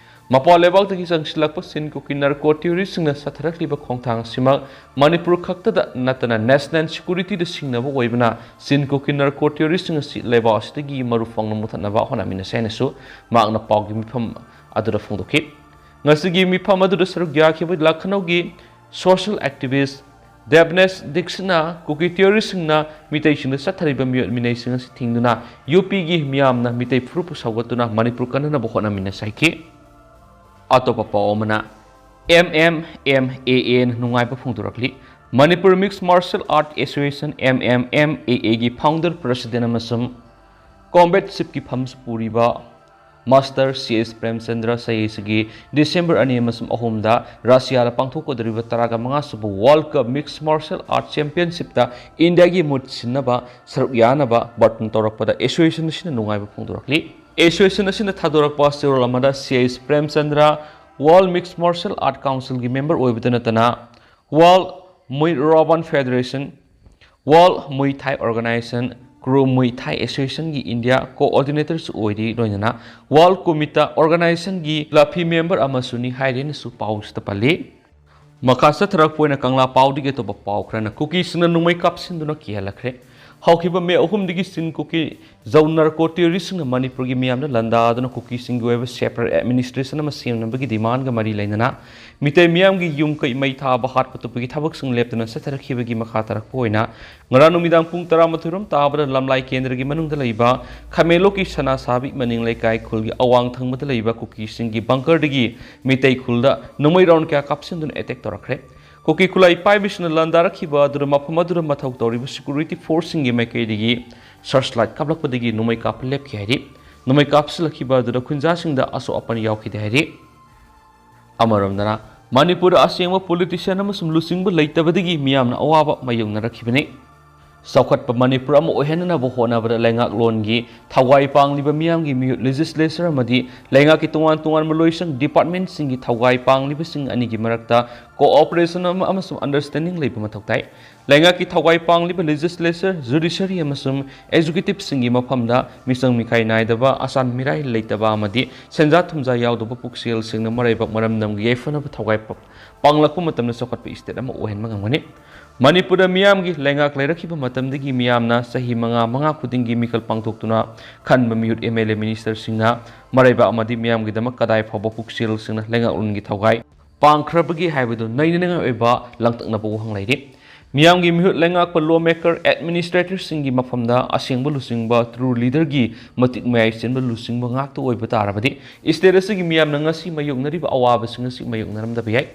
ꯃꯄꯥꯟ ꯂꯩꯕꯥꯛꯇꯒꯤ ꯆꯪꯁꯤꯜꯂꯛꯄ ꯆꯤꯟ ꯀꯨꯀꯤ narco terrorist ꯁꯤꯡꯅ ꯆꯠꯊꯔꯛꯂꯤꯕ ꯈꯣꯡꯊꯥꯡ ꯑꯁꯤꯃꯛ ꯃꯅꯤꯄꯨꯔ ꯈꯛꯇꯗ ꯅꯠꯇꯅ national security ꯗ ꯁꯤꯡꯅꯕ ꯑꯣꯏꯕꯅ ꯆꯤꯟ ꯀꯨꯀꯤ narco terrorist ꯁꯤꯡ ꯑꯁꯤ ꯂꯩꯕꯥꯛ ꯑꯁꯤꯗꯒꯤ ꯃꯔꯨ ꯐꯪꯅ ꯃꯨꯊꯠꯅꯕ ꯍꯣꯠꯅꯃꯤꯟꯅꯁꯤ ꯍꯥꯏꯅꯁꯨ ꯃꯍꯥꯛꯅ ꯄꯥꯎꯒꯤ ꯃꯤꯐꯝ ꯑꯗꯨꯗ ꯐꯣꯡꯗꯣꯛꯈꯤ꯫ ꯉꯁꯤꯒꯤ ꯃꯤꯐꯝ ꯑꯗꯨꯗ ꯁꯔꯨꯛ ꯌꯥꯈꯤꯕ ꯂꯈꯅꯧꯒꯤ social activist ꯗꯦꯕꯅꯦꯁ ꯗꯤꯛꯁꯤꯠꯅ ꯀꯨꯀꯤ terrorist ꯁꯤꯡꯅ ꯃꯤꯇꯩꯁꯤꯡꯗ ꯆꯠꯊꯔꯤꯕ ꯃꯤꯑꯣꯠ ꯃꯤꯅꯩꯁꯤꯡ ꯑꯁꯤ ꯊꯤꯡꯗꯨꯅ U P ꯒꯤ ꯃꯤꯌꯥꯝꯅ ꯃꯤꯇꯩ ꯐꯨꯔꯨꯞꯄꯨ ꯁꯧꯒꯠꯇꯨꯅ ꯃꯅꯤꯄꯨꯔ ꯀꯟꯅꯅꯕ ꯍꯣꯠꯅꯃꯤꯟꯅꯁꯤ ꯍꯥꯏꯈꯤ꯫ ꯑꯇꯣꯞꯄ ꯄꯥꯎ ꯑꯃꯅ, M M M A A ꯅ ꯅꯨꯡꯉꯥꯏꯕ ꯐꯣꯡꯗꯣꯔꯛꯂꯤ꯫ Manipur Mixed Martial Art Association, M M M A A ꯒꯤ founder president ꯑꯃꯁꯨꯡ combat chief ꯀꯤ ꯐꯝꯁꯨ ꯄꯨꯔꯤꯕ Master C S Premchandra ꯁꯍꯤꯁꯤꯒꯤ December ꯑꯅꯤ ꯑꯃꯁꯨꯡ ꯑꯍꯨꯝꯗ ꯔꯁꯤꯌꯥꯗ ꯄꯥꯡꯊꯣꯛꯀꯗꯧꯔꯤꯕ ꯇꯔꯥꯒ ꯃꯉꯥ ꯁꯨꯕ World Cup Mixed Martial Art Championship ꯇ ꯏꯟꯗꯤꯌꯥꯒꯤ ꯃꯍꯨꯠ ꯁꯤꯟꯅꯕ ꯁꯔꯨꯛ ꯌꯥꯅꯕ ꯕꯥꯔꯇꯟ ꯇꯧꯔꯛꯄꯗ association ꯑꯁꯤꯅ ꯅꯨꯡꯉꯥꯏꯕ ꯐꯣꯡꯗꯣꯔꯛꯂꯤ꯫ Association ꯑꯁꯤꯅ ꯊꯥꯗꯣꯔꯛꯄ ꯆꯦꯔꯣꯜ ꯑꯃꯗ C S Premchandra World Mixed Martial Art Council ꯒꯤ member ꯑꯣꯏꯕꯇ ꯅꯠꯇꯅ World Muay Roban Federation, World Muay Thai Organization, Kro Muay Thai Association ꯒꯤ India Coordinator ꯁꯨ ꯑꯣꯏꯔꯤ, ꯂꯣꯏꯅꯅ World Kumita Organization ꯒꯤ ꯂꯥꯐꯤ member ꯑꯃꯁꯨꯅꯤ ꯍꯥꯏꯔꯦꯅꯁꯨ ꯄꯥꯎꯁꯤꯗ ꯄꯜꯂꯤ꯫ ꯃꯈꯥ ꯆꯠꯊꯔꯛꯄ ꯑꯣꯏꯅ ꯀꯪꯂꯥ ꯄꯥꯎꯗꯒꯤ ꯑꯇꯣꯞꯄ ꯄꯥꯎ ꯈꯔꯅ ꯀꯨꯀꯤꯁꯤꯡꯅ ꯅꯣꯡꯃꯩ ꯀꯥꯞꯁꯤꯟꯗꯨꯅ ꯀꯤꯍꯜꯂꯛꯈ꯭ꯔꯦ꯫ ꯍꯧꯈꯤꯕ ꯃꯦ ꯑꯍꯨꯝꯗꯒꯤ ꯆꯤꯡ ꯀꯨꯀꯤ ꯖꯧ narco terrorist ꯁꯤꯡꯅ ꯃꯅꯤꯄꯨꯔꯒꯤ ꯃꯤꯌꯥꯝꯗ ꯂꯥꯟꯗꯥꯗꯨꯅ ꯀꯨꯀꯤꯁꯤꯡꯒꯤ ꯑꯣꯏꯕ separate administration ꯑꯃ ꯁꯦꯝꯅꯕꯒꯤ demand ꯒ ꯃꯔꯤ ꯂꯩꯅꯅ ꯃꯤꯇꯩ ꯃꯤꯌꯥꯝꯒꯤ ꯌꯨꯝ ꯀꯩ ꯃꯩ ꯊꯥꯕ, ꯍꯥꯠꯄ ꯇꯨꯞꯄꯒꯤ ꯊꯕꯛꯁꯤꯡ ꯂꯦꯞꯇꯅ ꯆꯠꯊꯔꯛꯈꯤꯕꯒꯤ ꯃꯈꯥ ꯇꯥꯔꯛꯄ ꯑꯣꯏꯅ ꯉꯔꯥꯡ ꯅꯨꯃꯤꯗꯥꯡ ꯄꯨꯡ ꯇꯔꯥꯃꯥꯊꯣꯏ ꯔꯣꯝ ꯇꯥꯕꯗ ꯂꯝꯂꯥꯏ ꯀꯦꯟꯗ꯭ꯔꯒꯤ ꯃꯅꯨꯡꯗ ꯂꯩꯕ ꯈꯥꯃꯦꯟꯂꯣꯛꯀꯤ ꯁꯅꯥꯁꯥꯕꯤ ꯃꯅꯤꯡ ꯂꯩꯀꯥꯏ ꯈꯨꯜꯒꯤ ꯑꯋꯥꯡ ꯊꯪꯕꯗ ꯂꯩꯕ ꯀꯨꯀꯤꯁꯤꯡꯒꯤ bunker ꯗꯒꯤ ꯃꯤꯇꯩ ꯈꯨꯜꯗ ꯅꯣꯡꯃꯩ round ꯀꯌꯥ ꯀꯥꯞꯁꯤꯟꯗꯨꯅ attack ꯇꯧꯔꯛꯈ꯭ꯔꯦ꯫ ꯀꯨꯀꯤ ꯈꯨꯠꯂꯥꯏ ꯄꯥꯏꯕꯁꯤꯡꯅ ꯂꯥꯟꯗꯥꯔꯛꯈꯤꯕ ꯑꯗꯨꯗ ꯃꯐꯝ ꯑꯗꯨꯗ ꯃꯊꯧ ꯇꯧꯔꯤꯕ security force ꯁꯤꯡꯒꯤ ꯃꯥꯏꯀꯩꯗꯒꯤ searchlight ꯀꯥꯞꯂꯛꯄꯗꯒꯤ ꯅꯣꯡꯃꯩ ꯀꯥꯞꯄ ꯂꯦꯞꯈꯤ ꯍꯥꯏꯔꯤ꯫ ꯅꯣꯡꯃꯩ ꯀꯥꯞꯁꯤꯜꯂꯛꯈꯤꯕ ꯑꯗꯨꯗ ꯈꯨꯟꯖꯥꯁꯤꯡꯗ ꯑꯁꯣꯛ ꯑꯄꯟ ꯌꯥꯎꯈꯤꯗꯦ ꯍꯥꯏꯔꯤ꯫ ꯑꯃꯔꯣꯝꯗꯅ, ꯃꯅꯤꯄꯨꯔꯗ ꯑꯁꯦꯡꯕ politician ꯑꯃꯁꯨꯡ ꯂꯨꯆꯤꯡꯕ ꯂꯩꯇꯕꯗꯒꯤ ꯃꯤꯌꯥꯝꯅ ꯑꯋꯥꯕ ꯃꯥꯌꯣꯛꯅꯔꯛꯈꯤꯕꯅꯤ꯫ ꯆꯥꯎꯈꯠꯄ ꯃꯅꯤꯄꯨꯔ ꯑꯃ ꯑꯣꯏꯍꯟꯅꯅꯕ ꯍꯣꯠꯅꯕꯗ ꯂꯩꯉꯥꯛꯂꯣꯟꯒꯤ ꯊꯧꯒꯥꯏ ꯄꯥꯡꯂꯤꯕ ꯃꯤꯌꯥꯝꯒꯤ ꯃꯤꯍꯨꯠ, legislature ꯑꯃꯗꯤ ꯂꯩꯉꯥꯛꯀꯤ ꯇꯣꯉꯥꯟ ꯇꯣꯉꯥꯟꯕ ꯂꯣꯏꯁꯪ, department ꯁꯤꯡꯒꯤ ꯊꯧꯒꯥꯏ ꯄꯥꯡꯂꯤꯕꯁꯤꯡ ꯑꯅꯤꯒꯤ ꯃꯔꯛꯇ cooperation ꯑꯃ ꯑꯃꯁꯨꯡ understanding ꯂꯩꯕ ꯃꯊꯧ ꯇꯥꯏ꯫ ꯂꯩꯉꯥꯛꯀꯤ ꯊꯧꯒꯥꯏ ꯄꯥꯡꯂꯤꯕ legislature, judiciary ꯑꯃꯁꯨꯡ executive ꯁꯤꯡꯒꯤ ꯃꯐꯝꯗ ꯃꯤꯆꯪ ꯃꯤꯈꯥꯏ ꯅꯥꯏꯗꯕ, ꯑꯆꯥꯟ ꯃꯤꯔꯥꯏ ꯂꯩꯇꯕ ꯑꯃꯗꯤ ꯁꯦꯟꯖꯥ ꯊꯨꯝꯖꯥ ꯌꯥꯎꯗꯕ ꯄꯨꯛꯆꯦꯜ ꯁꯦꯡꯅ ꯃꯔꯩꯕꯥꯛ ꯃꯔꯝꯗꯝꯒꯤ ꯌꯥꯏꯐꯅꯕ ꯊꯧꯒꯥꯏ ꯄ-, ꯄꯥꯡꯂꯛꯄ ꯃꯇꯝꯗ ꯆꯥꯎꯈꯠꯄ state ꯑꯃ ꯑꯣꯏꯍꯟꯕ ꯉꯝꯒꯅꯤ꯫ ꯃꯅꯤꯄꯨꯔꯗ ꯃꯤꯌꯥꯝꯒꯤ ꯂꯩꯉꯥꯛ ꯂꯩꯔꯛꯈꯤꯕ ꯃꯇꯝꯗꯒꯤ ꯃꯤꯌꯥꯝꯅ ꯆꯍꯤ ꯃꯉꯥ, ꯃꯉꯥ ꯈꯨꯗꯤꯡꯒꯤ ꯃꯤꯈꯜ ꯄꯥꯡꯊꯣꯛꯇꯨꯅ ꯈꯟꯕ ꯃꯤꯍꯨꯠ, M L A, minister ꯁꯤꯡꯅ ꯃꯔꯩꯕꯥꯛ ꯑꯃꯗꯤ ꯃꯤꯌꯥꯝꯒꯤꯗꯃꯛ ꯀꯗꯥꯏ ꯐꯥꯎꯕ ꯄꯨꯛꯆꯦꯜ ꯁꯦꯡꯅ ꯂꯩꯉꯥꯛꯂꯣꯟꯒꯤ ꯊꯧꯒꯥꯏ ꯄꯥꯡꯈ꯭ꯔꯕꯒꯦ ꯍꯥꯏꯕꯗꯨ ꯅꯩꯅꯅꯤꯡꯉꯥꯏ ꯑꯣꯏꯕ ꯂꯥꯡꯇꯛꯅꯕ ꯋꯥꯍꯪ ꯂꯩꯔꯤ꯫ ꯃꯤꯌꯥꯝꯒꯤ ꯃꯤꯍꯨꯠ, ꯂꯩꯉꯥꯛꯄ, law maker, administrator ꯁꯤꯡꯒꯤ ꯃꯐꯝꯗ ꯑꯁꯦꯡꯕ ꯂꯨꯆꯤꯡꯕ, true leader ꯒꯤ ꯃꯇꯤꯛ ꯃꯌꯥꯏ ꯆꯦꯟꯕ ꯂꯨꯆꯤꯡꯕ ꯉꯥꯛꯇ ꯑꯣꯏꯕ ꯇꯥꯔꯕꯗꯤ, state ꯑꯁꯤꯒꯤ ꯃꯤꯌꯥꯝꯅ ꯉꯁꯤ ꯃꯥꯌꯣꯛꯅꯔꯤꯕ ꯑꯋꯥꯕꯁꯤꯡ ꯑꯁꯤ ꯃꯥꯌꯣꯛꯅꯔꯝꯗꯕ ꯌꯥꯏ꯫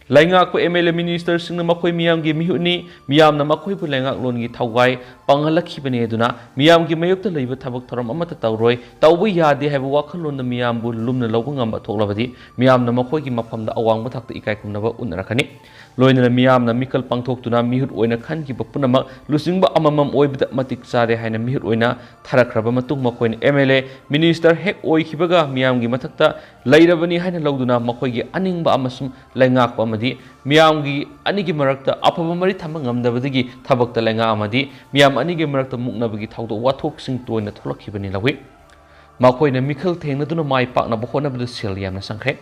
ꯂꯩꯉꯥꯛꯄ, M L A, minister ꯁꯤꯡꯅ ꯃꯈꯣꯏ ꯃꯤꯌꯥꯝꯒꯤ ꯃꯤꯍꯨꯠꯅꯤ, ꯃꯤꯌꯥꯝꯅ ꯃꯈꯣꯏꯕꯨ ꯂꯩꯉꯥꯛꯂꯣꯟꯒꯤ ꯊꯧꯒꯥꯏ ꯄꯥꯡꯍꯜꯂꯛꯈꯤꯕꯅꯤ ꯑꯗꯨꯅ ꯃꯤꯌꯥꯝꯒꯤ ꯃꯥꯌꯣꯛꯇ ꯂꯩꯕ ꯊꯕꯛ ꯊꯧꯔꯝ ꯑꯃꯠꯇ ꯇꯧꯔꯣꯏ, ꯇꯧꯕ ꯌꯥꯗꯦ ꯍꯥꯏꯕ ꯋꯥꯈꯜꯂꯣꯟꯗ ꯃꯤꯌꯥꯝꯕꯨ ꯂꯨꯝꯅ ꯂꯧꯕ ꯉꯝꯕ ꯊꯣꯛꯂꯕꯗꯤ ꯃꯤꯌꯥꯝꯅ ꯃꯈꯣꯏꯒꯤ ꯃꯐꯝꯗ ꯑꯋꯥꯡꯕ ꯊꯥꯛꯇ ꯏꯀꯥꯏ ꯈꯨꯝꯅꯕ ꯎꯠꯅꯔꯛꯀꯅꯤ꯫ ꯂꯣꯏꯅꯅ ꯃꯤꯌꯥꯝꯅ ꯃꯤꯈꯜ ꯄꯥꯡꯊꯣꯛꯇꯨꯅ ꯃꯤꯍꯨꯠ ꯑꯣꯏꯅ ꯈꯟꯈꯤꯕ ꯄꯨꯝꯅꯃꯛ ꯂꯨꯆꯤꯡꯕ ꯑꯃꯃꯝ ꯑꯣꯏꯕꯗ ꯃꯇꯤꯛ ꯆꯥꯔꯦ ꯍꯥꯏꯅ ꯃꯤꯍꯨꯠ ꯑꯣꯏꯅ ꯊꯥꯔꯛꯈ꯭ꯔꯕ ꯃꯇꯨꯡ ꯃꯈꯣꯏꯅ M L A, minister ꯍꯦꯛ ꯑꯣꯏꯈꯤꯕꯒ ꯃꯤꯌꯥꯝꯒꯤ ꯃꯊꯛꯇ ꯂꯩꯔꯕꯅꯤ ꯍꯥꯏꯅ ꯂꯧꯗꯨꯅ ꯃꯈꯣꯏꯒꯤ ꯑꯅꯤꯡꯕ ꯑꯃꯁꯨꯡ ꯂꯩꯉꯥꯛꯄ ꯑꯃ ꯃꯤꯌꯥꯝꯒꯤ ꯑꯅꯤꯒꯤ ꯃꯔꯛꯇ ꯑꯐꯕ ꯃꯔꯤ ꯊꯝꯕ ꯉꯝꯗꯕꯗꯒꯤ ꯊꯕꯛꯇ ꯂꯩꯉꯥꯛ ꯑꯃꯗꯤ ꯃꯤꯌꯥꯝ ꯑꯅꯤꯒꯤ ꯃꯔꯛꯇ ꯃꯨꯛꯅꯕꯒꯤ ꯊꯧꯗꯣꯛ ꯋꯥꯊꯣꯛꯁꯤꯡ ꯇꯣꯏꯅ ꯊꯣꯛꯂꯛꯈꯤꯕꯅꯤ ꯂꯧꯏ꯫ ꯃꯈꯣꯏꯅ ꯃꯤꯈꯜ ꯊꯦꯡꯅꯗꯨꯅ ꯃꯥꯏ ꯄꯥꯛꯅꯕ ꯍꯣꯠꯅꯕꯗ ꯁꯦꯜ ꯌꯥꯝꯅ ꯆꯪꯈ꯭ꯔꯦ꯫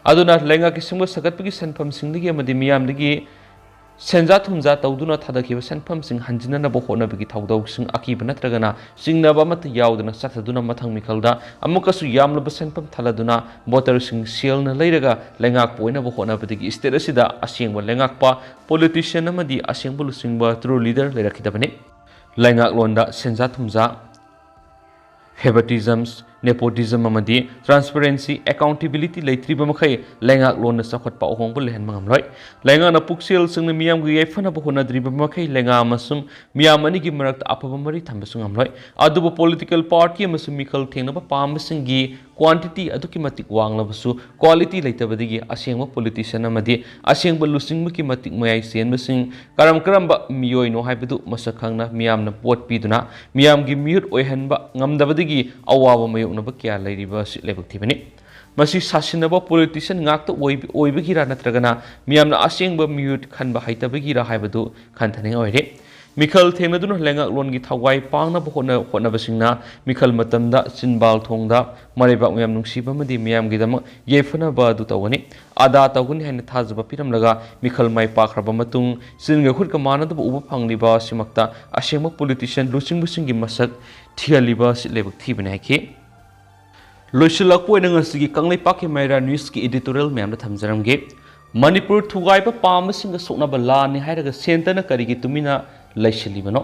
ꯑꯗꯨꯅ ꯂꯩꯉꯥꯛꯀꯤ ꯁꯦꯝꯒꯠ ꯁꯥꯒꯠꯄꯒꯤ ꯁꯦꯟꯐꯝꯁꯤꯡꯗꯒꯤ ꯑꯃꯗꯤ ꯃꯤꯌꯥꯝꯗꯒꯤ ꯁꯦꯟꯖꯥ ꯊꯨꯝꯖꯥ ꯇꯧꯗꯨꯅ ꯊꯥꯗꯈꯤꯕ ꯁꯦꯟꯐꯝꯁꯤꯡ ꯍꯟꯖꯤꯟꯅꯅꯕ ꯍꯣꯠꯅꯕꯒꯤ ꯊꯧꯗꯥꯡꯁꯤꯡ ꯑꯀꯤꯕ ꯅꯠꯇ꯭ꯔꯒꯅ ꯆꯤꯡꯅꯕ ꯑꯃꯠꯇ ꯌꯥꯎꯗꯅ ꯆꯠꯊꯗꯨꯅ ꯃꯊꯪ ꯃꯤꯈꯜꯗ ꯑꯃꯨꯛꯀꯁꯨ ꯌꯥꯝꯂꯕ ꯁꯦꯟꯐꯝ ꯊꯜꯂꯗꯨꯅ ꯚꯣꯇꯔꯁꯤꯡ ꯁꯦꯜꯅ ꯂꯩꯔꯒ ꯂꯩꯉꯥꯛꯄ ꯑꯣꯏꯅꯕ ꯍꯣꯠꯅꯕꯗꯒꯤ state ꯑꯁꯤꯗ ꯑꯁꯦꯡꯕ ꯂꯩꯉꯥꯛꯄ, politician ꯑꯃꯗꯤ ꯑꯁꯦꯡꯕ ꯂꯨꯆꯤꯡꯕ, true leader ꯂꯩꯔꯛꯈꯤꯗꯕꯅꯤ꯫ ꯂꯩꯉꯥꯛꯂꯣꯟꯗ ꯁꯦꯟꯖꯥ ꯊꯨꯝꯖꯥ, favoritisms, nepotism ꯑꯃꯗꯤ transparency, accountability ꯂꯩꯇ꯭ꯔꯤꯕ ꯃꯈꯩ ꯂꯩꯉꯥꯛꯂꯣꯟꯗ ꯆꯥꯎꯈꯠꯄ ꯑꯍꯣꯡꯕ ꯂꯩꯍꯟꯕ ꯉꯝꯂꯣꯏ꯫ ꯂꯩꯉꯥꯛꯅ ꯄꯨꯛꯆꯦꯜ ꯁꯦꯡꯅ ꯃꯤꯌꯥꯝꯒꯤ ꯌꯥꯏꯐꯅꯕ ꯍꯣꯠꯅꯗ꯭ꯔꯤꯕ ꯃꯈꯩ ꯂꯩꯉꯥꯛ ꯑꯃꯁꯨꯡ ꯃꯤꯌꯥꯝ ꯑꯅꯤꯒꯤ ꯃꯔꯛꯇ ꯑꯐꯕ ꯃꯔꯤ ꯊꯝꯕꯁꯨ ꯉꯝꯂꯣꯏ꯫ ꯑꯗꯨꯕꯨ political party ꯑꯃꯁꯨꯡ ꯃꯤꯈꯜ ꯊꯦꯡꯅꯕ ꯄꯥꯝꯕꯁꯤꯡꯒꯤ quantity ꯑꯗꯨꯛꯀꯤ ꯃꯇꯤꯛ ꯋꯥꯡꯂꯕꯁꯨ quality ꯂꯩꯇꯕꯗꯒꯤ ꯑꯁꯦꯡꯕ politician ꯑꯃꯗꯤ ꯑꯁꯦꯡꯕ ꯂꯨꯆꯤꯡꯕꯒꯤ ꯃꯇꯤꯛ ꯃꯌꯥꯏ ꯆꯦꯟꯕꯁꯤꯡ ꯀꯔꯝ ꯀꯔꯝꯕ ꯃꯤꯑꯣꯏꯅꯣ ꯍꯥꯏꯕꯗꯨ ꯃꯁꯛ ꯈꯪꯅ ꯃꯤꯌꯥꯝꯅ ꯚꯣꯠ ꯄꯤꯗꯨꯅ ꯃꯤꯌꯥꯝꯒꯤ ꯃꯤꯍꯨꯠ ꯑꯣꯏꯍꯟꯕ ꯉꯝꯗꯕꯗꯒꯤ ꯑꯋꯥꯕ ꯃꯥꯌꯣꯛꯅꯕ ꯀꯌꯥ ꯂꯩꯔꯤꯕ ꯑꯁꯤ ꯂꯥꯏꯕꯛ ꯊꯤꯕꯅꯤ꯫ ꯃꯁꯤ ꯁꯥꯁꯤꯟꯅꯕ politician ꯉꯥꯛꯇ ꯑꯣꯏꯕ-, ꯑꯣꯏꯕꯒꯤꯔꯥ ꯅꯠꯇ꯭ꯔꯒꯅ ꯃꯤꯌꯥꯝꯅ ꯑꯁꯦꯡꯕ ꯃꯤꯍꯨꯠ ꯈꯟꯕ ꯍꯩꯇꯕꯒꯤꯔꯥ ꯍꯥꯏꯕꯗꯨ ꯈꯟꯊꯅꯤꯡꯉꯥꯏ ꯑꯣꯏꯔꯦ꯫ ꯃꯤꯈꯜ ꯊꯦꯡꯅꯗꯨꯅ ꯂꯩꯉꯥꯛꯂꯣꯟꯒꯤ ꯊꯋꯥꯏ ꯄꯥꯡꯅꯕ ꯍꯣꯠꯅ-, ꯍꯣꯠꯅꯕꯁꯤꯡꯅ ꯃꯤꯈꯜ ꯃꯇꯝꯗ ꯆꯤꯟꯕꯥꯜ ꯊꯣꯡꯗ ꯃꯔꯩꯕꯥꯛ ꯃꯌꯥꯝ ꯅꯨꯡꯁꯤꯕ ꯑꯃꯗꯤ ꯃꯤꯌꯥꯝꯒꯤꯗꯃꯛ ꯌꯥꯏꯐꯅꯕ ꯑꯗꯨ ꯇꯧꯒꯅꯤ, ꯑꯗꯥ ꯇꯧꯒꯅꯤ ꯍꯥꯏꯅ ꯊꯥꯖꯕ ꯄꯤꯔꯝꯂꯒ ꯃꯤꯈꯜ ꯃꯥꯏ ꯄꯥꯛꯈ꯭ꯔꯕ ꯃꯇꯨꯡ ꯆꯤꯟꯒ ꯈꯨꯠꯀ ꯃꯥꯟꯅꯗꯕ ꯎꯕ ꯐꯪꯂꯤꯕ ꯑꯁꯤꯃꯛꯇ ꯑꯁꯦꯡꯕ politician ꯂꯨꯆꯤꯡꯕꯁꯤꯡꯒꯤ ꯃꯁꯛ ꯊꯤꯍꯜꯂꯤꯕ ꯑꯁꯤ ꯂꯥꯏꯕꯛ ꯊꯤꯕꯅꯤ ꯍꯥꯏꯈꯤ꯫ ꯂꯣꯏꯁꯤꯜꯂꯛꯄ ꯑꯣꯏꯅ ꯉꯁꯤꯒꯤ ꯀꯪꯂꯩꯄꯥꯛꯀꯤ ꯃꯩꯔꯥ newsꯀꯤ editorial ꯃꯌꯥꯝꯗ ꯊꯝꯖꯔꯝꯒꯦ꯫ ꯃꯅꯤꯄꯨꯔ ꯊꯨꯒꯥꯏꯕ ꯄꯥꯝꯕꯁꯤꯡꯒ ꯁꯣꯛꯅꯕ ꯂꯥꯟꯅꯤ ꯍꯥꯏꯔꯒ centreꯅ ꯀꯔꯤꯒꯤ ꯇꯨꯃꯤꯟꯅ ꯂꯩꯁꯤꯜꯂꯤꯕꯅꯣ?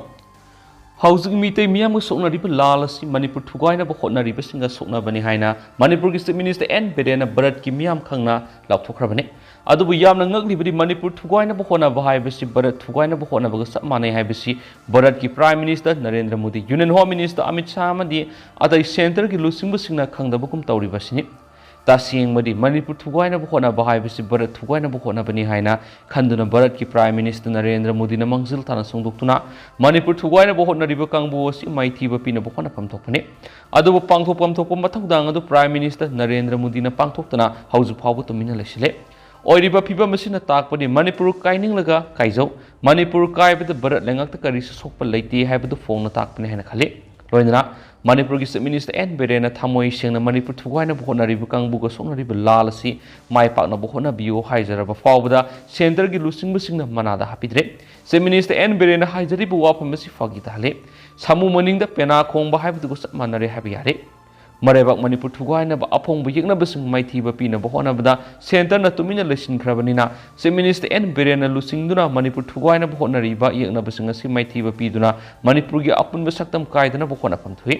ꯍꯧꯖꯤꯛ ꯃꯤꯇꯩ ꯃꯤꯌꯥꯝꯒ ꯁꯣꯛꯅꯔꯤꯕ ꯂꯥꯜ ꯑꯁꯤ ꯃꯅꯤꯄꯨꯔ ꯊꯨꯒꯥꯏꯅꯕ ꯍꯣꯠꯅꯔꯤꯕꯁꯤꯡꯒ ꯁꯣꯛꯅꯕꯅꯤ ꯍꯥꯏꯅ ꯃꯅꯤꯄꯨꯔꯒꯤ Chief Minister ꯑꯦꯟ ꯕꯤꯔꯦꯟꯅ ꯚꯥꯔꯠꯀꯤ ꯃꯤꯌꯥꯝ ꯈꯪꯅ ꯂꯥꯎꯊꯣꯛꯈ꯭ꯔꯕꯅꯤ꯫ ꯑꯗꯨꯕꯨ ꯌꯥꯝꯅ ꯉꯛꯂꯤꯕꯗꯤ ꯃꯅꯤꯄꯨꯔ ꯊꯨꯒꯥꯏꯅꯕ ꯍꯣꯠꯅꯕ ꯍꯥꯏꯕꯁꯤ ꯚꯥꯔꯠ ꯊꯨꯒꯥꯏꯅꯕ ꯍꯣꯠꯅꯕꯒ ꯆꯞ ꯃꯥꯟꯅꯩ ꯍꯥꯏꯕꯁꯤ ꯚꯥꯔꯠꯀꯤ Prime Minister Narendra Modi, Union Home Minister Amit Shah ꯑꯃꯗꯤ ꯑꯇꯩ centreꯒꯤ ꯂꯨꯆꯤꯡꯕꯁꯤꯡꯅ ꯈꯪꯗꯕꯒꯨꯝ ꯇꯧꯔꯤꯕ ꯑꯁꯤꯅꯤ꯫ ꯇꯁꯦꯡꯕꯗꯤ ꯃꯅꯤꯄꯨꯔ ꯊꯨꯒꯥꯏꯅꯕ ꯍꯣꯠꯅꯕ ꯍꯥꯏꯕꯁꯤ ꯚꯥꯔꯠ ꯊꯨꯒꯥꯏꯅꯕ ꯍꯣꯠꯅꯕꯅꯤ ꯍꯥꯏꯅ ꯈꯟꯗꯨꯅ ꯚꯥꯔꯠꯀꯤ Prime Minister ꯅꯔꯦꯟꯗ꯭ꯔ ꯃꯣꯗꯤꯅ ꯃꯥꯡꯖꯤꯜ ꯊꯥꯅ ꯁꯣꯡꯗꯣꯛꯇꯨꯅ ꯃꯅꯤꯄꯨꯔ ꯊꯨꯒꯥꯏꯅꯕ ꯍꯣꯠꯅꯔꯤꯕ ꯀꯥꯡꯕꯨ ꯑꯁꯤ ꯃꯥꯏꯊꯤꯕ ꯄꯤꯅꯕ ꯍꯣꯠꯅꯐꯝ ꯊꯣꯛꯄꯅꯤ꯫ ꯑꯗꯨꯕꯨ ꯄꯥꯡꯊꯣꯛꯐꯝ ꯊꯣꯛꯄ ꯃꯊꯧꯗꯥꯡ ꯑꯗꯨ Prime Minister ꯅꯔꯦꯟꯗ꯭ꯔ ꯃꯣꯗꯤꯅ ꯄꯥꯡꯊꯣꯛꯇꯅ ꯍꯧꯖꯤꯛ ꯐꯥꯎꯕ ꯇꯨꯃꯤꯟꯅ ꯂꯩꯁꯤꯜꯂꯦ꯫ ꯑꯣꯏꯔꯤꯕ ꯐꯤꯕꯝ ꯑꯁꯤꯅ ꯇꯥꯛꯄꯗꯤ ꯃꯅꯤꯄꯨꯔ ꯀꯥꯏꯅꯤꯡꯂꯒ ꯀꯥꯏꯖꯧ, ꯃꯅꯤꯄꯨꯔ ꯀꯥꯏꯕꯗ ꯚꯥꯔꯠ ꯂꯩꯉꯥꯛꯇ ꯀꯔꯤꯁꯨ ꯁꯣꯛꯄ ꯂꯩꯇꯦ ꯍꯥꯏꯕꯗꯨ ꯐꯣꯡꯅ ꯇꯥꯛꯄꯅꯤ ꯍꯥꯏꯅ ꯈꯜꯂꯤ꯫ ꯂꯣꯏꯅꯅ ꯃꯅꯤꯄꯨꯔꯒꯤ Chief Minister ꯑꯦꯟ ꯕꯤꯔꯦꯟꯅ ꯊꯃꯣꯏ ꯁꯦꯡꯅ ꯃꯅꯤꯄꯨꯔ ꯊꯨꯒꯥꯏꯅꯕ ꯍꯣꯠꯅꯔꯤꯕ ꯀꯥꯡꯕꯨꯒ ꯁꯣꯛꯅꯔꯤꯕ ꯂꯥꯜ ꯑꯁꯤ ꯃꯥꯏ ꯄꯥꯛꯅꯕ ꯍꯣꯠꯅꯕꯤꯌꯨ ꯍꯥꯏꯖꯔꯕ ꯐꯥꯎꯕꯗ centreꯒꯤ ꯂꯨꯆꯤꯡꯕꯁꯤꯡꯅ ꯃꯅꯥꯗ ꯍꯥꯞꯄꯤꯗ꯭ꯔꯦ꯫ Chief Minister ꯑꯦꯟ ꯕꯤꯔꯦꯟꯅ ꯍꯥꯏꯖꯔꯤꯕ ꯋꯥꯐꯝ ꯑꯁꯤ ꯐꯥꯒꯤ ꯇꯥꯍꯜꯂꯤ꯫ ꯁꯥꯃꯨ ꯃꯅꯤꯡꯗ ꯄꯦꯅꯥ ꯈꯣꯡꯕ ꯍꯥꯏꯕꯗꯨꯒ ꯆꯞ ꯃꯥꯟꯅꯔꯦ ꯍꯥꯏꯕ ꯌꯥꯔꯦ꯫ ꯃꯔꯩꯕꯥꯛ ꯃꯅꯤꯄꯨꯔ ꯊꯨꯒꯥꯏꯅꯕ ꯑꯐꯣꯡꯕ ꯌꯦꯛꯅꯕꯁꯤꯡ ꯃꯥꯏꯊꯤꯕ ꯄꯤꯅꯕ ꯍꯣꯠꯅꯕꯗ centreꯅ ꯇꯨꯃꯤꯟꯅ ꯂꯩꯁꯤꯟꯈ꯭ꯔꯕꯅꯤꯅ Chief Minister ꯑꯦꯟ ꯕꯤꯔꯦꯟꯅ ꯂꯨꯆꯤꯡꯗꯨꯅ ꯃꯅꯤꯄꯨꯔ ꯊꯨꯒꯥꯏꯅꯕ ꯍꯣꯠꯅꯔꯤꯕ ꯌꯦꯛꯅꯕꯁꯤꯡ ꯑꯁꯤ ꯃꯥꯏꯊꯤꯕ ꯄꯤꯗꯨꯅ ꯃꯅꯤꯄꯨꯔꯒꯤ ꯑꯄꯨꯟꯕ ꯁꯛꯇꯝ ꯀꯥꯏꯗꯅꯕ ꯍꯣꯠꯅꯐꯝ ꯊꯣꯛꯏ꯫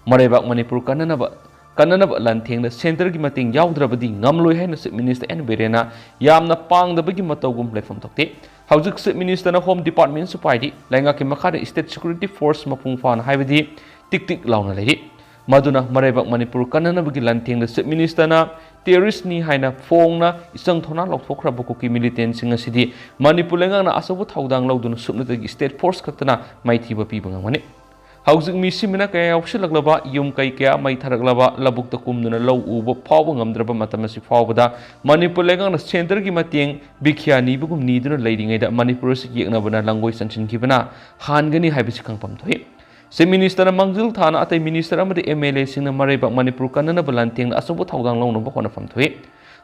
ꯃꯔꯩꯕꯥꯛ ꯃꯅꯤꯄꯨꯔ ꯀꯟꯅꯅꯕ ꯀꯟꯅꯅꯕ ꯂꯥꯟꯊꯦꯡꯗ centreꯒꯤ ꯃꯇꯦꯡ ꯌꯥꯎꯗ꯭ꯔꯕꯗꯤ ꯉꯝꯂꯣꯏ ꯍꯥꯏꯅ Chief Minister ꯑꯦꯟ ꯕꯤꯔꯦꯟꯅ ꯌꯥꯝꯅ ꯄꯥꯡꯗꯕꯒꯤ ꯃꯇꯧꯒꯨꯝ ꯂꯩꯐꯝ ꯊꯣꯛꯇꯦ꯫ ꯍꯧꯖꯤꯛ Chief Ministerꯅ Home Departmentꯁꯨ ꯄꯥꯏꯔꯤ, ꯂꯩꯉꯥꯛꯀꯤ ꯃꯈꯥꯗ state security force ꯃꯄꯨꯡ ꯐꯥꯅ ꯍꯥꯏꯕꯗꯤ ꯇꯤꯛ ꯇꯤꯛ ꯂꯥꯎꯅ ꯂꯩꯔꯤ꯫ ꯃꯗꯨꯅ ꯃꯔꯩꯕꯥꯛ ꯃꯅꯤꯄꯨꯔ ꯀꯟꯅꯅꯕꯒꯤ ꯂꯥꯟꯊꯦꯡꯗ Chief Ministerꯅ terroristꯅꯤ ꯍꯥꯏꯅ ꯐꯣꯡꯅ ꯏꯆꯪ ꯊꯧꯅꯥ ꯂꯧꯊꯣꯛꯈ꯭ꯔꯕ ꯀꯨꯀꯤ militantꯁꯤꯡ ꯑꯁꯤꯗꯤ ꯃꯅꯤꯄꯨꯔ ꯂꯩꯉꯥꯛꯅ ꯑꯆꯧꯕ ꯊꯧꯗꯥꯡ ꯂꯧꯗꯨꯅ ꯁꯨꯞꯅꯇꯒꯤ state force ꯈꯛꯇꯅ ꯃꯥꯏꯊꯤꯕ ꯄꯤꯕ ꯉꯝꯒꯅꯤ꯫ ꯍꯧꯖꯤꯛ ꯃꯤꯁꯤꯃꯤꯅ ꯀꯌꯥ ꯌꯥꯎꯁꯤꯜꯂꯛꯂꯕ, ꯌꯨꯝ ꯀꯩ ꯀꯌꯥ ꯃꯩ ꯊꯥꯔꯛꯂꯕ, ꯂꯧꯕꯨꯛꯇ ꯀꯨꯝꯗꯨꯅ ꯂꯧ ꯎꯕ ꯐꯥꯎꯕ ꯉꯝꯗ꯭ꯔꯕ ꯃꯇꯝ ꯑꯁꯤ ꯐꯥꯎꯕꯗ ꯃꯅꯤꯄꯨꯔ ꯂꯩꯉꯥꯛꯅ centreꯒꯤ ꯃꯇꯦꯡ ꯚꯤꯈ꯭ꯌꯥ ꯅꯤꯕꯒꯨꯝ ꯅꯤꯗꯨꯅ ꯂꯩꯔꯤꯉꯩꯗ ꯃꯅꯤꯄꯨꯔ ꯑꯁꯤ ꯌꯦꯛꯅꯕꯅ ꯂꯥꯡꯒꯣꯏ ꯆꯟꯁꯤꯟꯈꯤꯕꯅ ꯍꯥꯟꯒꯅꯤ ꯍꯥꯏꯕꯁꯤ ꯈꯪꯐꯝ ꯊꯣꯛꯏ꯫ Chief Ministerꯅ ꯃꯥꯡꯖꯤꯜ ꯊꯥꯅ ꯑꯇꯩ Minister ꯑꯃꯗꯤ MLAꯁꯤꯡꯅ ꯃꯔꯩꯕꯥꯛ ꯃꯅꯤꯄꯨꯔ ꯀꯟꯅꯅꯕ ꯂꯥꯟꯊꯦꯡꯗ ꯑꯆꯧꯕ ꯊꯧꯗꯥꯡ ꯂꯧꯅꯕ ꯍꯣꯠꯅꯐꯝ ꯊꯣꯛꯏ꯫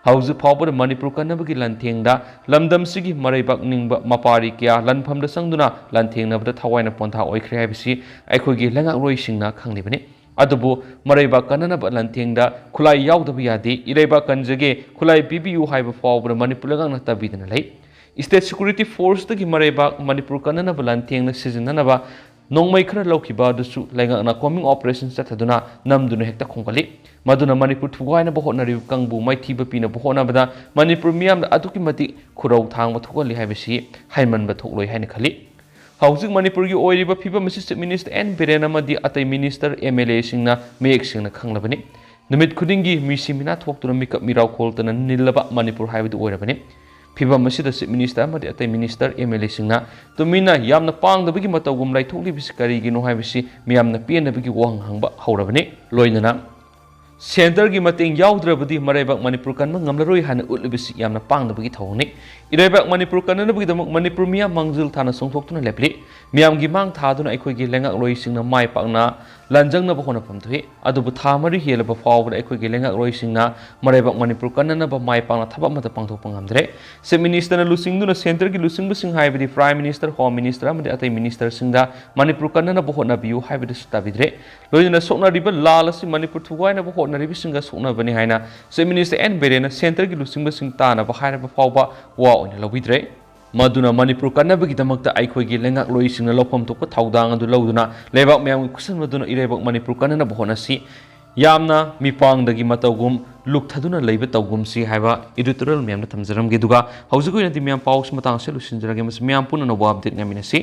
ꯍꯧꯖꯤꯛ ꯐꯥꯎꯕꯗ ꯃꯅꯤꯄꯨꯔ ꯀꯟꯅꯕꯒꯤ ꯂꯥꯟꯊꯦꯡꯗ ꯂꯝꯗꯝꯁꯤꯒꯤ ꯃꯔꯩꯕꯥꯛ ꯅꯤꯡꯕ ꯃꯄꯥꯔꯤ ꯀꯌꯥ ꯂꯥꯟꯐꯝꯗ ꯆꯪꯗꯨꯅ ꯂꯥꯟꯊꯦꯡꯅꯕꯗ ꯊꯋꯥꯏꯅ ꯄꯣꯟꯊꯥ ꯑꯣꯏꯈ꯭ꯔꯦ ꯍꯥꯏꯕꯁꯤ ꯑꯩꯈꯣꯏꯒꯤ ꯂꯩꯉꯥꯛꯂꯣꯏꯁꯤꯡꯅ ꯈꯪꯂꯤꯕꯅꯤ꯫ ꯑꯗꯨꯕꯨ ꯃꯔꯩꯕꯥꯛ ꯀꯟꯅꯅꯕ ꯂꯥꯟꯊꯦꯡꯗ ꯈꯨꯠꯂꯥꯏ ꯌꯥꯎꯗꯕ ꯌꯥꯗꯦ, ꯏꯔꯩꯕꯥꯛ ꯀꯟꯖꯒꯦ, ꯈꯨꯠꯂꯥꯏ ꯄꯤꯕꯤꯌꯨ ꯍꯥꯏꯕ ꯐꯥꯎꯕꯗ ꯃꯅꯤꯄꯨꯔ ꯂꯩꯉꯥꯛꯅ ꯇꯥꯕꯤꯗꯅ ꯂꯩ꯫ State Security Forceꯇꯒꯤ ꯃꯔꯩꯕꯥꯛ ꯃꯅꯤꯄꯨꯔ ꯀꯟꯅꯅꯕ ꯂꯥꯟꯊꯦꯡꯗ ꯁꯤꯖꯤꯟꯅꯅꯕ ꯅꯣꯡꯃꯩ ꯈꯔ ꯂꯧꯈꯤꯕ ꯑꯗꯨꯁꯨ ꯂꯩꯉꯥꯛꯅ combing operation ꯆꯠꯊꯗꯨꯅ ꯅꯝꯗꯨꯅ ꯍꯦꯛꯇ ꯈꯣꯝꯒꯠꯂꯤ꯫ ꯃꯗꯨꯅ ꯃꯅꯤꯄꯨꯔ ꯊꯨꯒꯥꯏꯅꯕ ꯍꯣꯠꯅꯔꯤꯕ ꯀꯥꯡꯕꯨ ꯃꯥꯏꯊꯤꯕ ꯄꯤꯅꯕ ꯍꯣꯠꯅꯕꯗ ꯃꯅꯤꯄꯨꯔ ꯃꯤꯌꯥꯝꯗ ꯑꯗꯨꯛꯀꯤ ꯃꯇꯤꯛ ꯈꯨꯔꯧ ꯊꯥꯡꯕ ꯊꯣꯛꯍꯜꯂꯤ ꯍꯥꯏꯕꯁꯤ ꯍꯥꯏꯃꯟꯕ ꯊꯣꯛꯂꯣꯏ ꯍꯥꯏꯅ ꯈꯜꯂꯤ꯫ ꯍꯧꯖꯤꯛ ꯃꯅꯤꯄꯨꯔꯒꯤ ꯑꯣꯏꯔꯤꯕ ꯐꯤꯕꯝ ꯑꯁꯤ Chief Minister ꯑꯦꯟ ꯕꯤꯔꯦꯟ ꯑꯃꯗꯤ ꯑꯇꯩ Minister, MLAꯁꯤꯡꯅ ꯃꯌꯦꯛ ꯁꯦꯡꯅ ꯈꯪꯂꯕꯅꯤ꯫ ꯅꯨꯃꯤꯠ ꯈꯨꯗꯤꯡꯒꯤ ꯃꯤꯁꯤ ꯃꯤꯅꯥ ꯊꯣꯛꯇꯨꯅ ꯃꯤꯀꯞ ꯃꯤꯔꯥꯎ ꯈꯣꯜꯇꯅ ꯅꯤꯜꯂꯕ ꯃꯅꯤꯄꯨꯔ ꯍꯥꯏꯕꯗꯨ ꯑꯣꯏꯔꯕꯅꯤ꯫ ꯐꯤꯕꯝ ꯑꯁꯤꯗ Chief Minister ꯑꯃꯗꯤ ꯑꯇꯩ Minister, MLAꯁꯤꯡꯅ ꯇꯨꯃꯤꯟꯅ ꯌꯥꯝꯅ ꯄꯥꯡꯗꯕꯒꯤ ꯃꯇꯧꯒꯨꯝ ꯂꯩꯊꯣꯛꯂꯤꯕꯁꯤ ꯀꯔꯤꯒꯤꯅꯣ ꯍꯥꯏꯕꯁꯤ ꯃꯤꯌꯥꯝꯅ ꯄꯦꯟꯅꯕꯒꯤ ꯋꯥꯍꯪ ꯍꯪꯕ ꯍꯧꯔꯕꯅꯤ꯫ ꯂꯣꯏꯅꯅ ꯁꯦꯟꯇꯔꯒꯤ ꯃꯇꯦꯡ ꯌꯥꯎꯗ꯭ꯔꯕꯗꯤ ꯃꯔꯩꯕꯥꯛ ꯃꯅꯤꯄꯨꯔ ꯀꯟꯕ ꯉꯝꯂꯔꯣꯏ ꯍꯥꯏꯅ ꯎꯠꯂꯤꯕꯁꯤ ꯌꯥꯝꯅ ꯄꯥꯡꯗꯕꯒꯤ ꯊꯧꯑꯣꯡꯅꯤ꯫ ꯏꯔꯩꯕꯥꯛ ꯃꯅꯤꯄꯨꯔ ꯀꯟꯅꯅꯕꯒꯤꯗꯃꯛ ꯃꯅꯤꯄꯨꯔ ꯃꯤꯌꯥꯝ ꯃꯥꯡꯖꯤꯜ ꯊꯥꯅ ꯆꯣꯡꯊꯣꯛꯇꯨꯅ ꯂꯦꯞꯂꯤ꯫ ꯃꯤꯌꯥꯝꯒꯤ ꯃꯥꯡ ꯊꯥꯗꯨꯅ ꯑꯩꯈꯣꯏꯒꯤ ꯂꯩꯉꯥꯛꯂꯣꯏꯁꯤꯡꯅ ꯃꯥꯏ ꯄꯥꯛꯅ ꯂꯥꯟꯖꯪꯅꯕ ꯍꯣꯠꯅꯐꯝ ꯊꯣꯛꯏ꯫ ꯑꯗꯨꯕꯨ ꯊꯥ ꯃꯔꯤ ꯍꯦꯜꯂꯕ ꯐꯥꯎꯕꯗ ꯑꯩꯈꯣꯏꯒꯤ ꯂꯩꯉꯥꯛꯂꯣꯏꯁꯤꯡꯅ ꯃꯔꯩꯕꯥꯛ ꯃꯅꯤꯄꯨꯔ ꯀꯟꯅꯅꯕ ꯃꯥꯏ ꯄꯥꯛꯅ ꯊꯕꯛ ꯑꯃꯠꯇ ꯄꯥꯡꯊꯣꯛꯄ ꯉꯝꯗ꯭ꯔꯦ꯫ ꯆꯤꯐ ꯃꯤꯅꯤꯁꯇꯔꯅ ꯂꯨꯆꯤꯡꯗꯨꯅ ꯁꯦꯟꯇꯔꯒꯤ ꯂꯨꯆꯤꯡꯕꯁꯤꯡ ꯍꯥꯏꯕꯗꯤ ꯄ꯭ꯔꯥꯏꯝ ꯃꯤꯅꯤꯁꯇꯔ, ꯍꯣꯝ ꯃꯤꯅꯤꯁꯇꯔ ꯑꯃꯗꯤ ꯑꯇꯩ ꯃꯤꯅꯤꯁꯇꯔꯁꯤꯡꯗ ꯃꯅꯤꯄꯨꯔ ꯀꯟꯅꯅꯕ ꯍꯣꯠꯅꯕꯤꯌꯨ ꯍꯥꯏꯕꯗꯨꯁꯨ ꯇꯥꯕꯤꯗ꯭ꯔꯦ꯫ ꯂꯣꯏꯅꯅ ꯁꯣꯛꯅꯔꯤꯕ ꯂꯥꯜ ꯑꯁꯤ ꯃꯅꯤꯄꯨꯔ ꯊꯨꯒꯥꯏꯅꯕ ꯍꯣꯠꯅꯔꯤꯕꯁꯤꯡꯒ ꯁꯣꯛꯅꯕꯅꯤ ꯍꯥꯏꯅ ꯆꯤꯐ ꯃꯤꯅꯤꯁꯇꯔ ꯑꯦꯟ ꯕꯤꯔꯦꯟꯅ ꯁꯦꯟꯇꯔꯒꯤ ꯂꯨꯆꯤꯡꯕꯁꯤꯡ ꯇꯥꯅꯕ ꯍꯥꯏꯔꯕ ꯐꯥꯎꯕ ꯋꯥ ꯑꯣꯏꯅ ꯂꯧꯕꯤꯗ꯭ꯔꯦ꯫ ꯃꯗꯨꯅ ꯃꯅꯤꯄꯨꯔ ꯀꯟꯅꯕꯒꯤꯗꯃꯛꯇ ꯑꯩꯈꯣꯏꯒꯤ ꯂꯩꯉꯥꯛꯂꯣꯏꯁꯤꯡꯅ ꯂꯧꯐꯝ ꯊꯣꯛꯄ ꯊꯧꯗꯥꯡ ꯑꯗꯨ ꯂꯧꯗꯨꯅ ꯂꯩꯕꯥꯛ ꯃꯌꯥꯝꯒꯤ ꯈꯨꯠꯁꯟꯕꯗꯨꯅ ꯏꯔꯩꯕꯥꯛ ꯃꯅꯤꯄꯨꯔ ꯀꯟꯅꯅꯕ ꯍꯣꯠꯅꯁꯤ꯫ ꯌꯥꯝꯅ ꯃꯤꯄꯥꯡꯗꯒꯤ ꯃꯇꯧꯒꯨꯝ ꯂꯨꯞꯊꯗꯨꯅ ꯂꯩꯕ ꯇꯧꯒꯨꯝꯁꯤ ꯍꯥꯏꯕ editorial ꯃꯌꯥꯝꯅ ꯊꯝꯖꯔꯝꯒꯦ꯫ ꯑꯗꯨꯒ ꯍꯧꯖꯤꯛ ꯑꯣꯏꯅꯗꯤ ꯃꯌꯥꯝ ꯄꯥꯎꯁꯤ ꯃꯇꯥꯡ ꯑꯁꯤꯗ ꯂꯣꯏꯁꯤꯟꯖꯔꯒꯦ꯫ ꯃꯁꯤ ꯃꯌꯥꯝ ꯄꯨꯟꯅ ꯑꯅꯧꯕ update ꯉꯥꯏꯃꯤꯟꯅꯁꯤ꯫